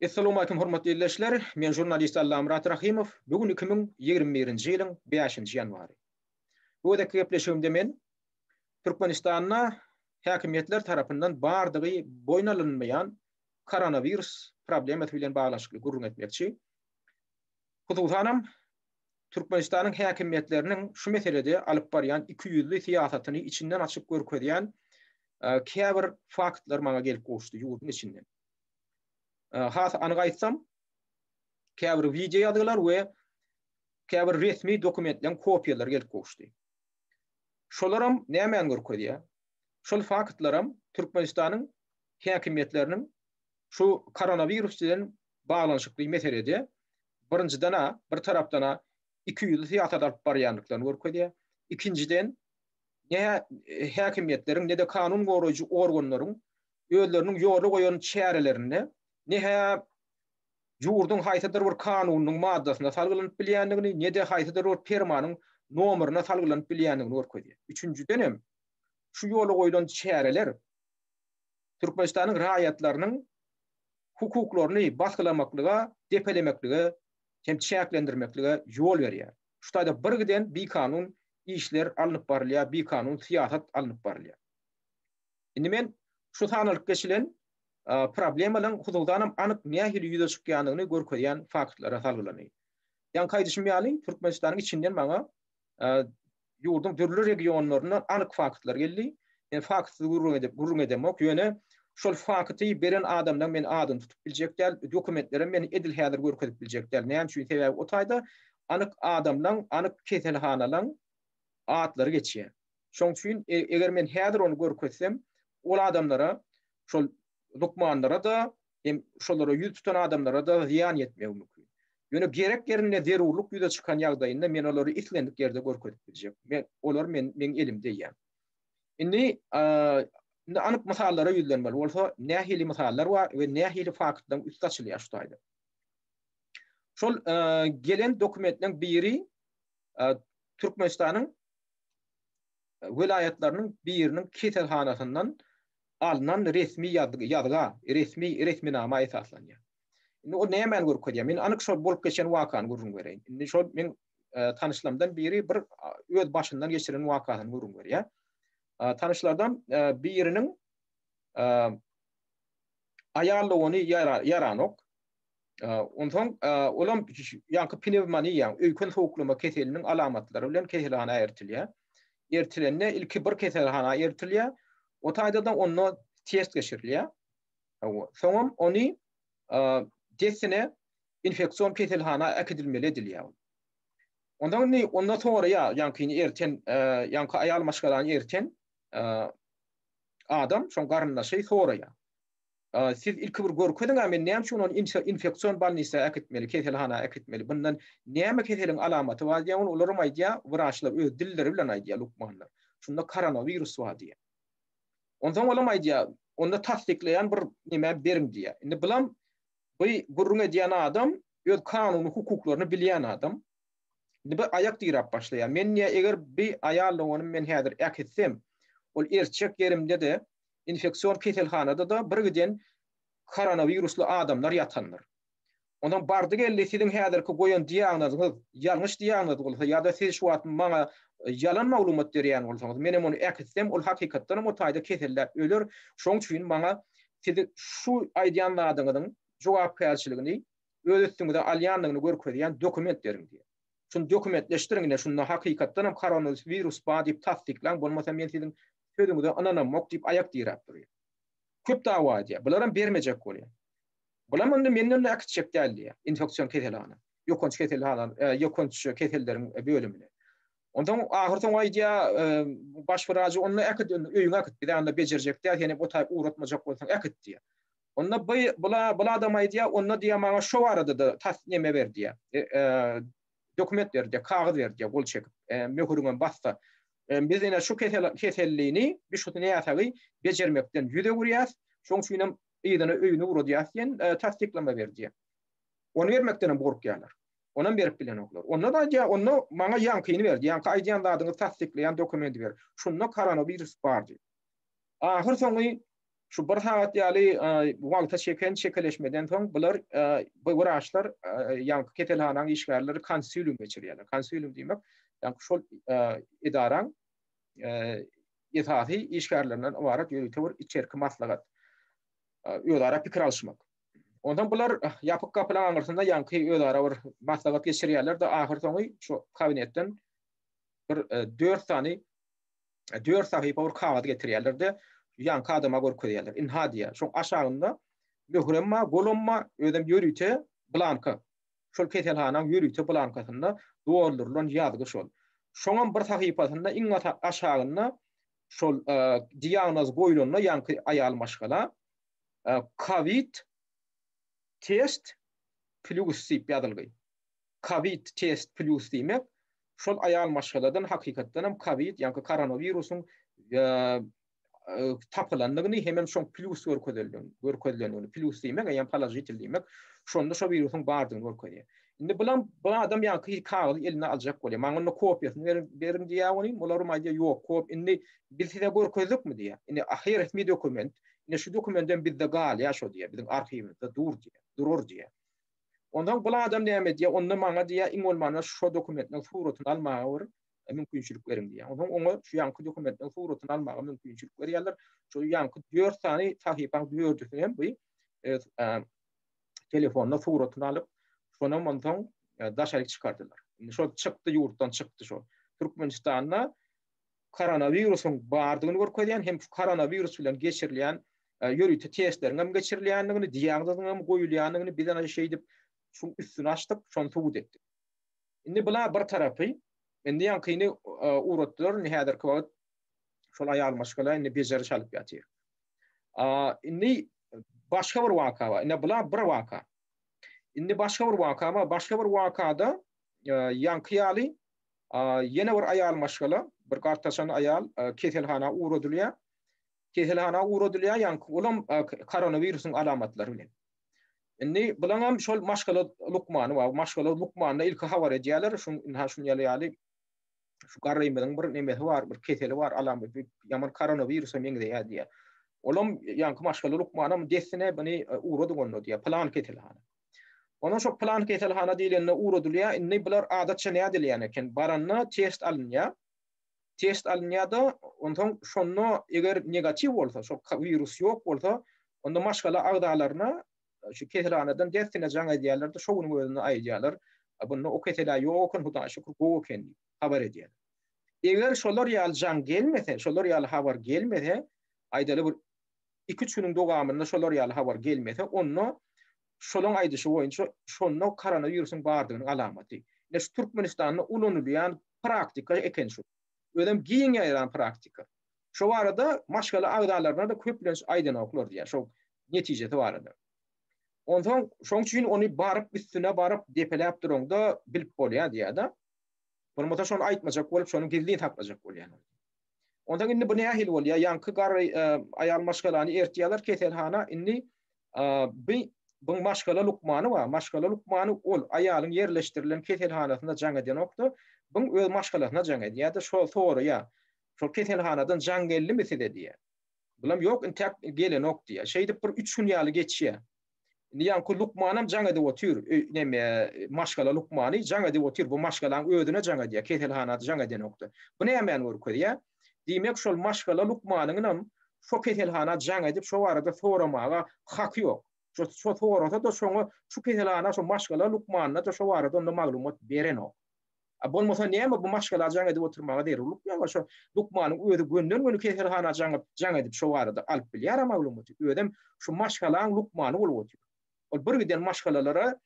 Essalawmalikim hormatly ildeşler! Men žurnalist Allamyrat Rahymow. Bu gün 2021-nji ýylyň bäşinji ýanwary. Bu gezekki gepleşigimde men Türkmenistanda häkimiýetler tarapyndan bardygy boýun alynmaýan koronawirus problemasy bilen baglanyşykly gürrüň etmekçi. Hususanam, Türkmenistanyň häkimiýetleriniň şu meselede alyp barýan ikiýüzli syýasatyny içinden açyp görkezýän käbir faktlar maňa gelip gowuşdy ýurduň içinden. Has anyk aýtsam, käbir wideo ýazgylar we käbir resmi dokumentleriň kopiýalary gelip gowuşdy. Şolaram nämäni görkezýär? Şol faktlaram Türkmenistanyň häkimiýetleriniň şu koronawirus bilen baglanyşykly meselede birinjiden-ä, bir tarapdan-a ikiýüzli syýasat alyp barýandyklaryny görkezýär. Ikinjiden, ne häkimiýetleriň, ne-de kanun goraýjy organlaryň özleriniň ýola goýan çärelerinde ne-hä ýurduň haýsydyr bir kanunynyň maddasyna salgylanyp bilýändigini, ne-de haýsydyr bir permanyň nomerine salgylanyp bilýändigini görkezýär. Üçünjiden hem, şu ýola goýlan çäreler Türkmenistanyň raýatlarynyň hukuklaryny basgylamaklyga, depelemeklige hem çäklendirmeklige ýol berýär. Şu taýda birgiden bikanun işler alnyp barylýar, bikanun syýasat alnyp barylýar. Indi men şu sanalyp geçilen problemalaryň hususanam anyk nähili ýüze çykýandygyny görkezýän faktlara salgylanaýyn. Ýaňky aýdyşym ýaly, Türkmenistanyň içinden maňa ýurduň dürli regionlaryndan anyk faktlar geldi. Men faktsyz gürrüň edip, gürrüň edemok, ýöne şol fakty beren adamdan men adyny tutup biljek däl, dokumentlerem men edil häzir görkezip biljek däl. Näme üçin? Sebäbi o taýda anyk adamlaň, anyk keselhanalaň atlary geçýär. Şoň üçin eger men häzir ony görkezsem, ol adamlara, şol lukmanlara-da hem şolara ýüz tutan adamlara-da zyýan ýetmegi mümkin. Ýöne gerek ýerinde zerurlyk ýüze çykan ýagdaýynda men olary islendik ýerde görkezip biljek. Men olar men meň elimde eýýäm. Indi indi anyk mysallara ýüzlenmeli bolsa, nähili mysallar bar we nähili faktlaryň üsti açylýar şu taýda. Şol gelen dokumentleriň biri Türkmenistanyň welaýatlarynyň biriniň keselhanasyndan alnan resmi ýazga, resmi resminama esaslanýar. Indi ol nämäni görkezýär? Men anyk şol bolup geçen wakany gürrüň bereýin. Indi şol meň tanyşlarymdan biri bir öz başyndan geçiren wakasyny gürrüň berýär. Tanyşlardan biriniň aýal dogany ýaranok. Onsoň olam ýaňky pnewmoniýa, öýken sowuklama keseliniň alamatlary bilen keselhana ertilýär. Ertilende ilki bir keselhana ertilýär. O taýda-da onda test geçirilýär. Soňam ony dessine infeksion keselhana äkidilmeli edilýär. Ondan indi onda soraýar, ýaňkyny erten, ýaňky aýal maşgalany erten adam, şoň garyndaşy soraýar. Siz ilki bir görkeziň-ä, men näme üçin ony infeksion bolnisa äkitmeli, keselhana äkitmeli, bundan näme keseliň alamaty bar diýýär, ony olaram aýdýar, wraçlar öz dilleri bilen aýdýar, lukmanlar. Şunda koronawirus bar diýýär. Onsoň olam aýdýar, onda tassyklaýan bir neme beriň diýýär. Indi bulam bu gürrüň edýän adam öz kanuny hukuklaryny bilýän adam. Indi bu aýak diräp başlaýar. Men diýýär, eger bi aýal doganym men häzir äkitsem, ol ertjek ýerimde-de Infeksion keselhanada-da birgiden koronawirusly adamlar ýatandyr. Onsoň bardy-geldi siziň häzirki goýan diagnozyňyz ýalňyş diagnoz bolsa ýa-da siz şu wagt maňa ýalan maglumat berýän bolsaňyz, menem ony äkitsem, ol hakykatdanam o taýda keselläp öler. Şoň üçin maňa siz şu aýdýan zadyňyzyň jogapkärçiligini öz üstüňize alýandygyny görkezýän dokument beriň diýýär. Şuny dokumentleşdiriň ine şunda hakykatdanam koronawirus bar diýip tassyklaň bolmasa men siziň sözüňize ynanamok diýip aýak diräp durýar. Köp dawa edýär. Bularam bermejek bolýar. Bulam onda menden de äkitjek däl diýýär. Infeksion keselhana. Ýokanç keselhana, ýokanç keselleriň bölümine. Onsoň ahyr soň aýdýar, baş wrajy onda äkit, öýüňe äkit, biz anda bejerjek däl, seni o taýy ugratmajak bolsaň äkit diýýär. Onda bu bula bul adam aýdýar, onda diýýär maňa şo barada-da tas neme ber diýýär. Dokument ber diýýär, kagyz ber diýýär, gol çekip, möhüriňem basda. Biz ine şu kesel kesellini, biz şu näsagy bejermekden ýüz öwürýäs, şoň üçin hem yzyna öýüne ugradýas diýen tassyklama ber diýýär. Ony bermekden hem gorkýarlar. Onam berip bilenoklar. Onda-da aýdýar, onda maňa ýaňkyny ber, ýaňky aýdýan zadyňyzy tassyklaýan dokumenti ber. Şunda koronawirus bar diýip. Ahyr soňy. Şu bir sagat ýaly wagta çeken çekeleşmeden soň bular bu wraçlar ýaňky keselhanaň işgärleri konsilium geçirýärler. Konsilium diýmek, ýaňky şol edaraň esasy işgärlerinden ybarat ýörite bir içerki maslahat. Özara pikir alyşmak. Ondan bular ýapyk gapylaň aňyrsynda ýaňky özara bir maslahat geçirýärler-de, ahyrsoňy şu kabinetden bir dört sany dört sahypa bir kagyz getirýärler-de, ýaňky adama görkezýärler. Ynha diýýär. Şoň aşagynda möhürem bar, golam bar, özem ýörite blanka. Şol keselhanaň ýörite blankasynda doldurylan ýazgy şol. Şoňam bir sahypasynda iň aşagynda şol diagnoz goýlanda ýaňky aýal maşgala Covid test plus diýip ýazylgy. Covid test plus diýmek, şol aýal maşgaladan hakykatdan hem Covid, ýagny koronawirusyň tapylandygyny hemem şoň plus görkezilendigini, görkezilendigini, plus diýmek, eýýäm položitel diýmek, şonda şo wirusyň bardygyny görkezýär. Indi bulam bu adam ýaňky kagyzy eline aljak bolýar. Maňa onda kopiýasyny beriň, beriň diýýär ony. Olaram aýdýar, ýok, kop indi biz size görkezdikmi diýýär. Indi ahyr resmi dokument. Indi şu dokumentem bizde galýar şo diýýär. Biziň arhiwimizde dur diýýär. Durar diýýär. Onsoň bul adam näme edýär? Onda maňa diýýär, iň bolmanda şo dokumentniň suratyny almaga bir mümkinçilik beriň diýýär. Onsoň oňa şu ýaňky dokumentniň suratyny almaga mümkinçilik berýärler. Şu ýaňky dört sany sahypaň dördüsini hem bu telefonda suratyny alyp, şonam onsoň daşaryk çykardylar. Indi şol çykdy, ýurtdan çykdy şol. Türkmenistanda koronawirusyň bardygyny görkezýän hem koronawirus bilen geçirilýän ýörite testleriň hem geçirilýändigini, diagnozyň hem goýulýandygyny biz ana şeýdip şuň üstüni açdyk, şony subut etdik. Indi bula bir tarapy, indi ýaňkyny ugratdylar, indi häzirki wagt şol aýal maşgala indi bejeriş alyp ýatyr. Indi başga bir waka bar. Indi bula bir waka. Indi başga bir waka bar. Başga bir wakada ýaňky ýaly Ýene bir aýal maşgala, bir gartaşan aýal keselhana ugradylýar. Keselhana ugradylýar, ýaňky olam koronawirusyň alamatlary bilen. Indi bulaňam şol maşgala lukmany bar. Maşgala lukmanyna ilki habar edýärler, şuň ynha şuň ýaly ýaly şu garrymyzyň bir nemesi bar, bir keseli bar, alamaty ýaman koronawirusa meňzeýär diýýär. Olam ýaňky maşgala lukmanam dessine buny ugradyň onda diýýär, pylan keselhana. Ondan şo pylan keselhana diýlende ugradylýar. Indi bular adatça nädilýän eken? Baranda test alynýar. Test alynýar-da, onsoň şonda eger negatiw bolsa, şo wirus ýok bolsa, onda maşgala agzalaryna şu keselhanadan dessine jaň edýärler-de, şo günüň özünde aýdýarlar. Bunda o kesel-ä ýok eken, Hudaýa şükür, gowy eken diýip habar edýärler. Eger şolar ýaly jaň gelmese, şolar ýaly habar gelmese, aýdaly bir iki-üç günüň dowamynda şolar ýaly habar gelmese, onda şolaň aýdyşy boýunça şonda koronawirusyň bardygynyň alamaty. Ine şu Türkmenistanda ulanylýan praktika eken şu. Özem giň ýaýran praktika. Şo barada maşgala agzalaryna-da köplenç aýdanoklar diýýär, şo netijesi barada. Onsoň şoň üçin ony baryp üstüne baryp depeläp duraňda bilip bolýar diýýär-de. Bolmasa şony aýtmajak bolup şony gizlin saklajak bolýarlar. Onsoň indi bu nähili bolýar? Ýaňky garry aýal maşgalany ertýärler keselhana. Indi bi bu maşgala lukmany bar. Maşgala lukmany ol aýalyň ýerleşdirilen keselhanasynda jaň edenokda, buň öz maşgalasyna jaň edýär-de, şol soraýar. Şol keselhanadan jaň geldimi size diýýär. Bulam ýok, intäk gelenok diýýär. Şeýdip bir üç gün ýaly geçýär. Indi ýaňky lukmanam jaň edip otyr, neme, maşgala lukmany jaň edip otyr, bu maşgalaň özüne jaň edýär, keselhanada jaň edenokdy. Bu nämäni görkezýär? Diýmek, şol maşgala lukmanyňam şo keselhana jaň edip, şo barada soramaga haky ýok. Şo şo sorasa-da şoňa şu keselhana, şo maşgala lukmanyna-da şo barada onda maglumat berenok. A bolmasa näme bu maşgala jaň edip oturmaga zerurlyk ýok, şo lukmanyň özi gönden-göni keselhana jaňyp, jaň edip şo barada alyp bilýär-ä maglumaty. Özem şu maşgalaň lukmany bolup otyr. Ol bir giden maşgalalara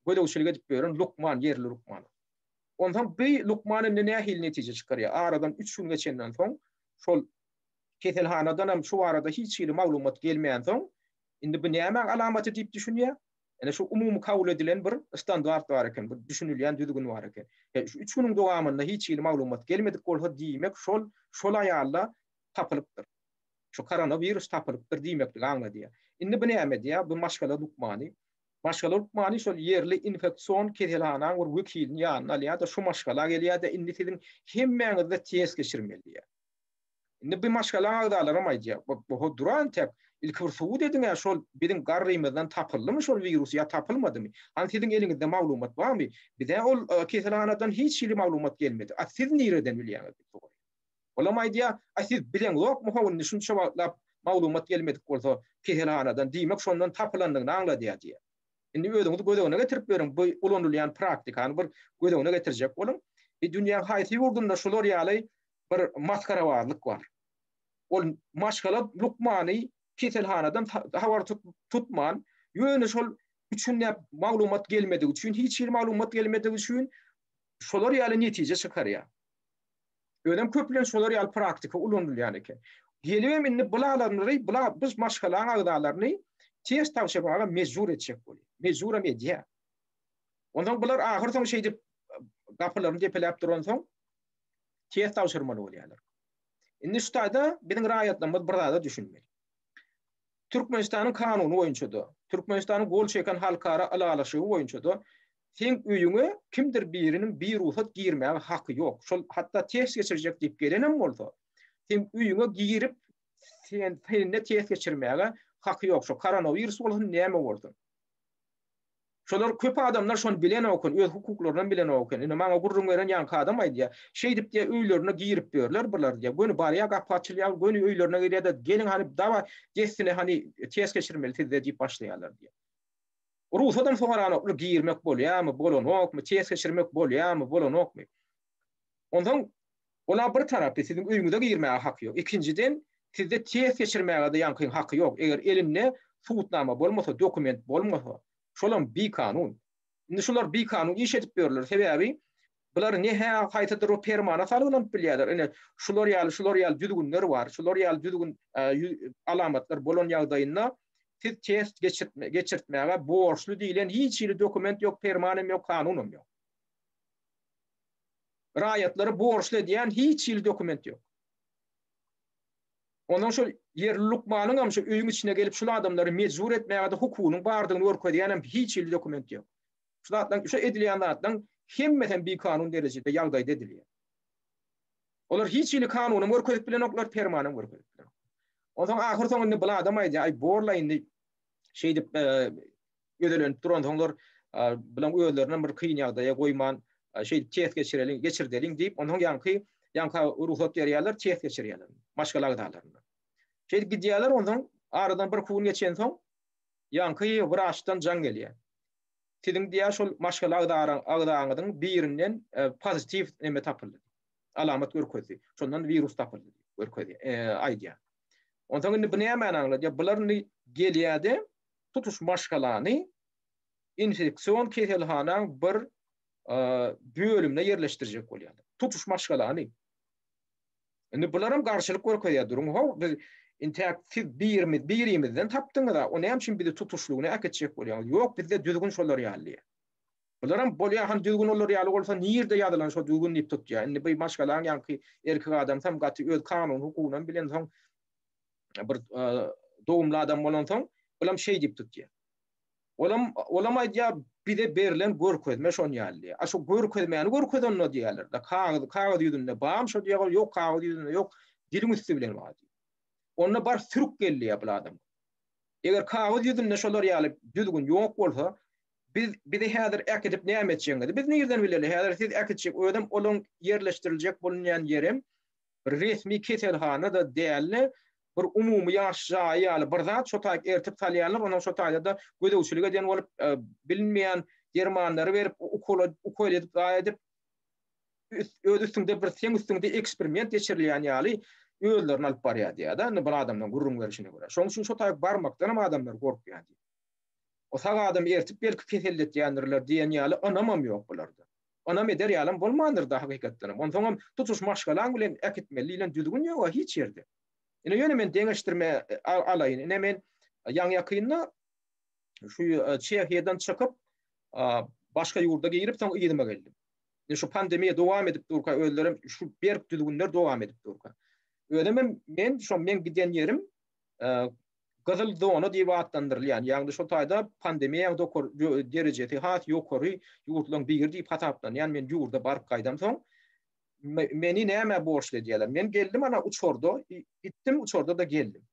gözegçilik edip ýören lukman, ýerli lukman. Onsoň bi lukman indi nähili netije çykarýar? Aradan üç gün geçenden soň şol keselhanadanam şu barada hiç hili maglumat gelmänsoň, indi bu nämäň alamaty diýip düşünýär? Ine şu umumy kabul edilen bir standart bar eken, bir düşünilýän düzgün bar eken. E, şu üç günüň dowamynda hiç hili maglumat gelmedik bolsa, diýmek şol şol aýalda tapylypdyr. Şu koronawirus tapylypdyr diýmekligi aňladýar. Indi bu näme diýýär? Bu maşgala lukmany. Maşgala lukmany şol ýerli infeksion keselhanaň bir wekilini ýanyna alýar-da, şu maşgala gelýär-de, indi siziň hemmäňizde test geçirmeli diýýär. Indi bu maşgalaň agzalaram aýdýar, bu duran tek. Ilki bir subut ediň-ä şol biziň garrymyzdan tapyldymy şol wirus ýa tapylmadymy? Hany siziň eliňizde maglumat barmy? Bize ol keselhanadan hiç hili maglumat gelmedi. A siz nireden bilýäňiz diýip soraýar. Olam aýdýar, a siz bileňzokmy how indi şunça wagtlap maglumat gelmedik bolsa keselhanadan, diýmek şondan tapylandygyny aňladýar diýýär. Indi özüňiz göz öňüne getirip görüň, bu ulanylýan praktikany bir göz öňüne getirjek boluň. E, dünýäň haýsy ýurdunda şular ýaly bir masgarabazlyk bar? Ol maşgala lukmany keselhanadan habar tutman, ýöne şol üç günläp maglumat gelmedigi üçin, hiç hili maglumat gelmedigi üçin şolar ýaly netije çykarýar. Özem köplenç şolar ýaly praktika ulanylýan eken. Gelibem indi bul adamlary, bula biz maşgalaň agzalaryny test tabşyrmaga mejbur etjek bolýar. Mejburam edýär. Onsoň bular ahyr soň şeýdip gapylaryny depeläp duransoň test tabşyrmaly bolýarlar. Indi şu taýda biziň raýatlarymyz bir zada düşünmeli. Türkmenistanyň kanuny boýunça-da, Türkmenistanyň gol çeken halkara ylalaşygy boýunça-da seň öýüňe kimdir biriniň birugsat girmäge haky ýok. Şol hatda test geçirjek diýip gelenem bolsa, seň öýüňe girip sen sende test geçirmäge haky ýok. Şo koronawirus bolsun, näme bolsun. Şolar köp adamlar şony bilenok eken, öz hukuklarynam bilenok eken. Ine maňa gürrüň beren ýaňky adam aýdýar. Şeýdip diýýär, öýlerine girip ýörler bular diýýär. Göni barýar, gapy açylýar, göni öýlerine girýär-de, geliň hany dawa dessine hany test geçirmeli sizde diýip başlaýarlar diýýär. Rugsadam soranoklar, girmek bolýarmy, bolanokmy, test geçirmek bolýarmy, bolanokmy. Onsoň ola bir tarapy siziň öýüňize girmäge haky ýok. Ikinjiden, sizde test geçirmäge-de ýaňkyň haky ýok. Eger elinde subutnama bolmasa, dokument bolmasa, şolam bikanun. Indi şular bikanun iş edip ýörler. Sebäbi bular ne-hä haýsydyr bir permana salgylanyp bilýärler. Ine, şular ýaly, şular ýaly düzgünler bar. Şular ýaly düzgün alamatlar bolan ýagdaýynda siz test geçirtmäge borçly diýlen hiç hili dokument ýok, perman hem ýok, kanun hem ýok. Raýatlary borçly edýän hiç hili dokument ýok. Ondan şol ýerli lukmanyň hem şu öýüň içine gelip şul adamlary mejbur etmäge-de hukugynyň bardygyny görkezýän hem hiç hili dokument ýok. Şu zatlaryň, şu edilýän zatlaryň hemmesem bikanun derejede ýagdaýda edilýär. Olar hiç hili kanunam görkezip bilenoklar, permanam görkezip bilenoklar. Onsoň ahyr soň indi bul adam aýdýar, aý borla indi şeýdip özelenip duransoňlar bilen özlerinem bir kyn ýagdaýa goýman şeýdip test geçireliň, geçirdeliň diýip, onsoň ýaňky ýaňka rugsat berýärler, test geçirýärler maşgala agzalaryna. Şeýdip gidýärler, onsoň aradan bir gün geçensoň ýaňky wraçdan jaň gelýär. Siziň diýýär şol maşgala agzaňyzyň birinden pozitiw neme tapyldy. Alamat görkezdi. Şondan wirus tapyldy diýip görkezýär, aýdýar. Onsoň indi bu nämäni aňladýar? Bular indi gelýär-de tutuş maşgalany infeksion keselhanaň bir bölümine ýerleşdirjek bolýarlar. Tutuş maşgalany. Indi bularam garşylyk görkezýär. Duruň how, biz intäk siz birimiz birimizden tapdyňyz-a, o näme üçin bizi tutuşlygyna äkitjek bolýaňyz? Ýok, bizde düzgün şolar ýaly diýýär. Bularam bolýar, hany düzgün olar ýaly bolsa nirde ýazylan şo düzgün diýip tutýar. Indi bu maşgalaň ýaňky erkek adamsam gaty öz kanuny hukugynam bilensoň bir dogumly adam bolansoň, olam şeý diýip tutýar. Olam, olam aýdýar, bize berlen görkezme şon ýaly diýýär. A şo görkezmäni görkez onda diýýärler-de. Kagyz, kagyz ýüzünde barmy şo diýýär, ýok, kagyz ýüzünde ýok, diliň üsti bilen bar diýýär. Onda bar sürük gel diýýär bul adam. Eger kagyz ýüzünde şolar ýaly düzgün ýok bolsa, biz bizi häzir äkidip näme etjegiňizi biz nirden bileli? Häzir siz äkitjek, özem olaň ýerleşdiriljek bolunýan ýerem Bir resmi keselhana-da däl-de, bir umumy ýaş jaýy ýaly bir zat, şo taýyk ertip salýarlar, ondan şo taýda-da gözegçilik eden bolup, bilinmeýän dermanlary berip, ukol ukol edip, zaý edip, öz üstüňde bir seň üstüňde eksperiment geçirilýän ýaly özlerini alyp barýar diýýär-de, indi bir adamdan gürrüň berşine görä. Şonuň üçin şo taýyk barmakdan hem adamlar gorkýar diýýär. O sag adamy ertip belki keselletýändirler diýen ýaly ynamam ýok bularda. Ynam eder ýalam bolmandyr-da hakykatdanam. Onsoňam tutuş maşgalaň bilen äkitmeli diýlen düzgün ýog-a hiç ýerde. Ine ýöne men deňeşdirme alaýyn. Ine men ýaňy-ýakynda şu Çehiýadan çykyp, başga ýurda girip, soň yzyma geldim. Ine şu pandemiýa dowam edip durka, özlerem şu berk düzgünler dowam edip durka. Özemem men şo meň giden ýerim Gyzyl zona diýip atlandyrylýan, ýagny şo taýda pandemiýaň derejesi has ýokary ýurtlaryň biri diýip hasaplanýan men ýurda baryp gaýdamsoň, meni nämä borçly edýärler? Men geldim ana uçarda, gitdim uçarda-da geldim.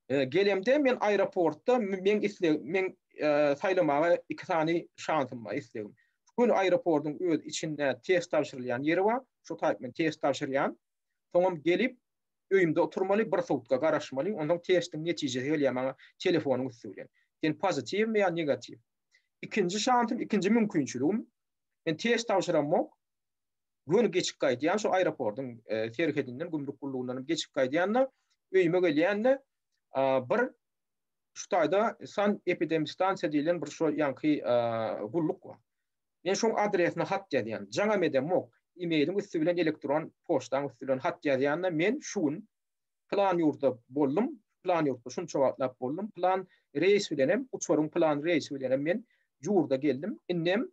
Gelemde men aeroportda meň isleg meň saýlamaga iki sany şansym bar islegim. Göni aeroportyň öz içinde test tabşyrylýan ýeri bar. Şo taýp men test tabşyrýan. Soňam gelip öýümde oturmaly, bir sutka garaşmaly. Onsoň testiň netijesi gelýär maňa telefonyň üsti bilen. Sen pozitiwmi ýa negatiw? Ikinji şansym, ikinji mümkinçiligim men test tabşyramok. Göni geçip gaýdýan şu aeroportyň serhedinden, gümrük gullugyndan geçip gaýdýan-da, öýüme gelýän-de bir şu taýda san epidemistansiýa diýlen bir şo ýaňky gulluk bar. Men şoň adresine hat ýazýan. Jaňam edemok. E-mailiň üsti bilen elektron poçtaň üsti bilen hat ýazýan-da, men şu gün pylan ýurtda boldum, pylan ýurtda şunça wagtlap boldum, pylan reýs bilenem, uçaryň pylan reýsi bilenem men ýurda geldim. Indem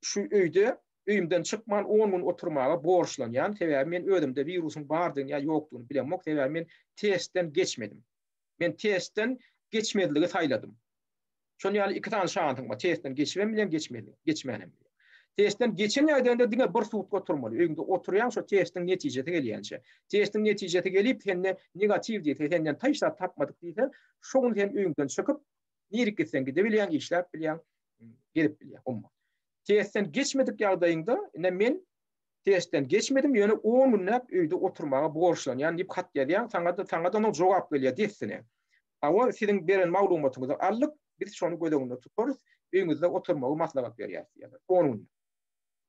şu öýde öýümden çykman on gün oturmaga borçlanýan, sebäbi men özümde wirusyň bardygyny ýa ýokdugyny bilemok, sebäbi men testden geçmedim. Men testden geçmezligi saýladym. Şonuň ýaly iki sany şansyň bar, testden geçibem bilýäň, geçmeli, geçmänem bilýäň. Testden geçen ýagdaýyňda diňe bir sutka oturmaly. Öýüňde oturýaň, şo testiň netijesi gelýänçä. Testiň netijesi gelip, sende negatiw diýse, senden hiç zat tapmadyk diýse, şo gün sen öýüňden çykyp, Nirik gitseň gidebilýäň, işläp bilýäň, gezip bilýäň. Umuman. Testden geçmedik ýagdaýyňda, ine men testden geçmedim, ýöne 10 günläp öýde oturmaga borçlanýan diýip hat ýazýaň, saňa-da saňa-da onuň jogap gelýär dessine. Hawa, siziň beren maglumatyňyzy aldyk, biz şony göz öňünde tutarys, öýüňizde oturmagy maslahat berýäris diýýärler. 10 gün.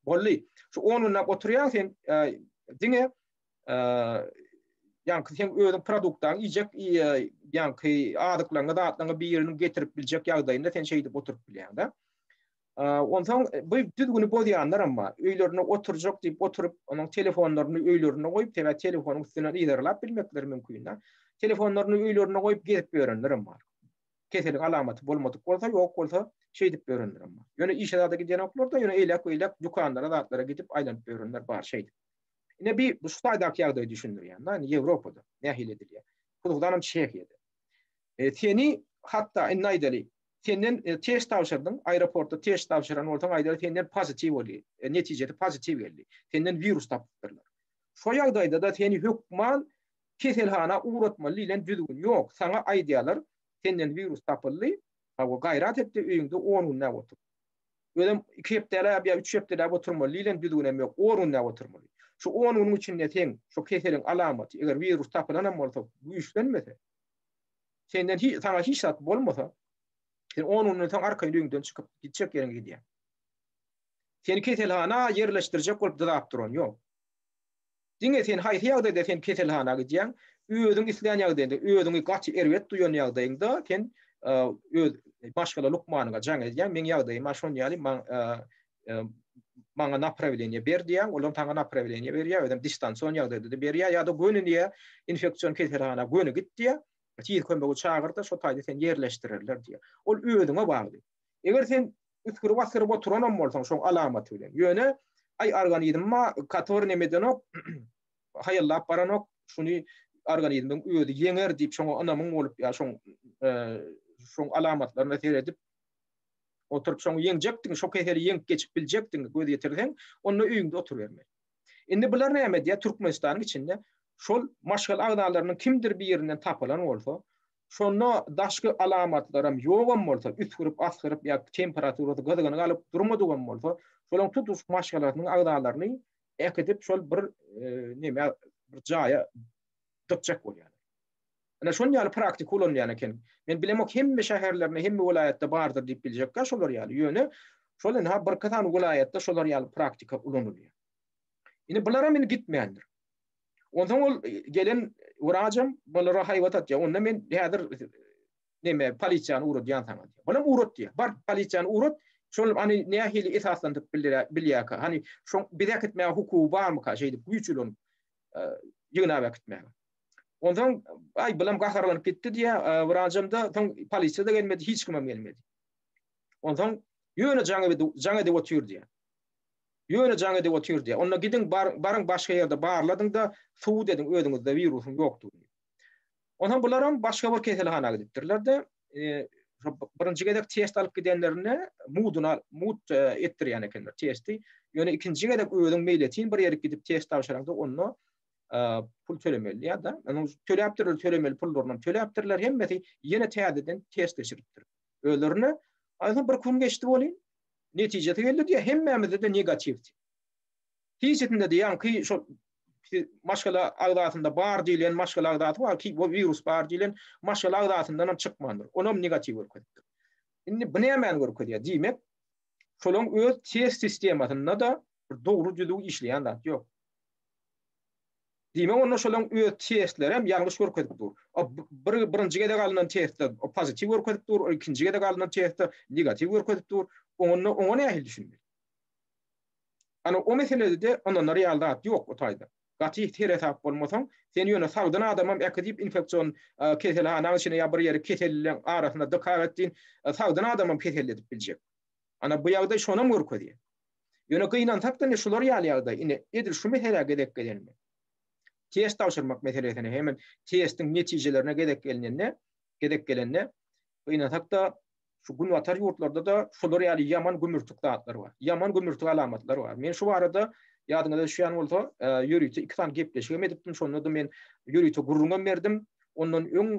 Boldy. Şu 10 günläp oturýaň sen diňe ýaňky sen özüň produktaň iýjek ýaňky azyklaryňy zatlaryňy biriniň getirip biljek ýagdaýynda sen şeýdip oturyp bilýäň-de. Onsoň bu düzgüni bozýanlar hem bar. Öýlerinde oturjak diýip oturyp, onuň telefonlaryny öýlerinde goýup, sebäbi telefonyň üstünden yzarlap bilmekleri mümkin-de. Telefonlaryny öýlerinde goýup gezip ýörenler hem bar. Keseliň alamaty bolmadyk bolsa, ýok bolsa şeýdip ýörenler hem bar. Ýöne işe zada gidenoklar-da, ýöne eýläk-beýläk dükanlara zatlara gidip aýlanyp ýörenler bar şeýdip. Ine bir bu şu taýdaky ýagdaýy düşündirýän da, indi Ýewropada nähili edilýär. Hususanam Çehiýada. E, seni hatda indi aýdaly, senden e, test tabşyrdyň, aeroportda test tabşyran bolsaň aýdaly senden pozitiw boldy, e, netijesi pozitiw geldi. Senden wirus tapypdyrlar. Şo ýagdaýda-da seni hökman keselhana ugratmaly diýlen düzgün ýok. Saňa aýdýarlar, senden wirus tapyldy, hawa gaýrat et-de öýüňde 10 günläp otur. Özem iki hepdeläp ýa üç hepdeläp oturmaly diýlen düzgünem ýok, on günläp oturmaly. Şu on günüň içinde seň şu keseliň alamaty, eger wirus tapylanam bolsa, güýçlenmese, senden hiç, saňa hiç zat bolmasa, sen on günden soň arkaýyn öýüňden çykyp, gitjek ýeriňe gidýäň. Seni keselhana ýerleşdirjek bolup dyzap duran ýok. Diňe sen haýsy ýagdaýda sen keselhana gidýäň, özüň islän ýagdaýyňda, özüňi gaty erbet duýan ýagdaýyňda sen öz maşgala lukmanyňa jaň edýäň, meň ýagdaýym-a şon ýaly, maňa naprawleniýe ber diýýäň, olam saňa naprawleniýe berýär, özem distansion ýagdaýda-da berýär, ýa-da göni diýýär, infeksion keselhana göni git diýýär, tiz kömegi çagyr-da, şo taýda seni ýerleşdirerler diýýär. Ol özüňe bagly. Eger sen üsgürip-asgyryp oturanam bolsaň şoň alamaty bilen. Ýöne, aý organizmma kator neme edenok, haýallap baranok, şuny organizmiň özi ýeňer diýip şoňa ynamyň bolup ýa şoň şoň alamatlaryna seredip oturyp şoňy ýeňjekdigiňi, şo keseli ýeňip geçip biljekdigiňi göz ýetirseň, onda öýüňde oturybermeli. Indi bular näme edýär? Türkmenistanyň içinde şol maşgala agzalarynyň kimdir birinden tapylan bolsa, şonda daşky alamatlaram ýogam bolsa, üsgürip, asgyryp ýa temperaturasy gyzgyny galyp durmadygam bolsa, şolaryň tutuş maşgalasynyň agzalaryny äkidip şol bir neme bir jaýa dykjak bolýarlar. Ine şon ýaly praktika ulanylýan eken. Men bilemok hemme şäherlerinde, hemme welaýatda bardyr diýip biljekkä şolar ýaly. Ýöne şol ynha birki sany welaýatda şolar ýaly praktika ulanylýar. Indi bularam indi gitmändir. Onsoň ol gelen wrajam bulara haýbat atýar. Onda men häzir neme polisiýany ugradýan saňa diýýär. Bulam ugrat diýýär. Bar polisiýany ugrat. Şol hany nähili esaslandyryp bilýärkä? Hany şoň bizi äkitmäge hukugy barmyka şeýdip güýç ulanyp ýygnap äkitmäge. Onsoň aý bulam gaharlanyp gitdi diýýär. Wrajam-da soň polisiýa-da gelmedi, hiç kimem gelmedi. Onsoň ýöne jaň edip jaň edip otyr diýýär. Ýöne jaň edip otyr diýýär. Onda gidiň baryň başga ýerde barladyň-da, subut ediň özüňizde wirusyň ýokdugyny. Onsoň bularam başga bir keselhana gidipdirler-de, birinji gezek test alyp gidenlerinde muduna mut etdirýän ekenler testi. Ýöne ikinji gezek özüň meýletin bir ýere gidip test tabşyraňda onda. pul tölemeli ýa-da onuň töläpdirler, tölemeli pullaryny töläpdirler, hemmesi ýene täzeden test geçiripdir. Özlerine aýdan bir gün geçdi bolýan, netijesi geldi diýýär, hemmämizde-de negatiw. Hiçisinde-de ýaňky şol maşgala agzasynda bar diýlen maşgala agzasy bar ki, bu wirus bar diýlen maşgala agzasyndan hem çykmandyr. Onam negatiw görkezipdir. Indi bu nämäni görkezýär? Diýmek, şolaryň öz test sistemasynda-da bir dogry düzüw işleýän zat ýok. Diýmek, onda şolaryň öz testleri hem ýalňyş görkezip dur. Bir birinji gezek alnan testde pozitiw görkezip dur, ikinji gezek alnan testde negatiw görkezip dur. Oňa oňa nähili düşünmeli? Ana o meselede-de ynanar ýaly zat ýok o taýda. Gaty seresap bolmasaň, sen ýöne sagdyn adamam äkidip infeksion keselhanaň içine ýa bir ýere kesellileň arasyna dykar etdiň, sagdyn adamam keselledip biljek. Ana bu ýagdaý şonam görkezýär. Ýöne gynansak-da ine şular ýaly ýagdaý ine edil şu meselä gezek gelende, test tabşyrmak meselesine hem testiň netijelerine gezek gelinende, gezek gelende gynansak-da Şu günbatar ýurtlarda-da şular ýaly ýaman gümürtik zatlar bar. Ýaman gümürtik alamatlar bar. Men şu barada ýadyňyza düşýän bolsa, ýörite iki sany gepleşik hem edipdim. Şonda-da men ýörite gürrüňem berdim. Ondan öň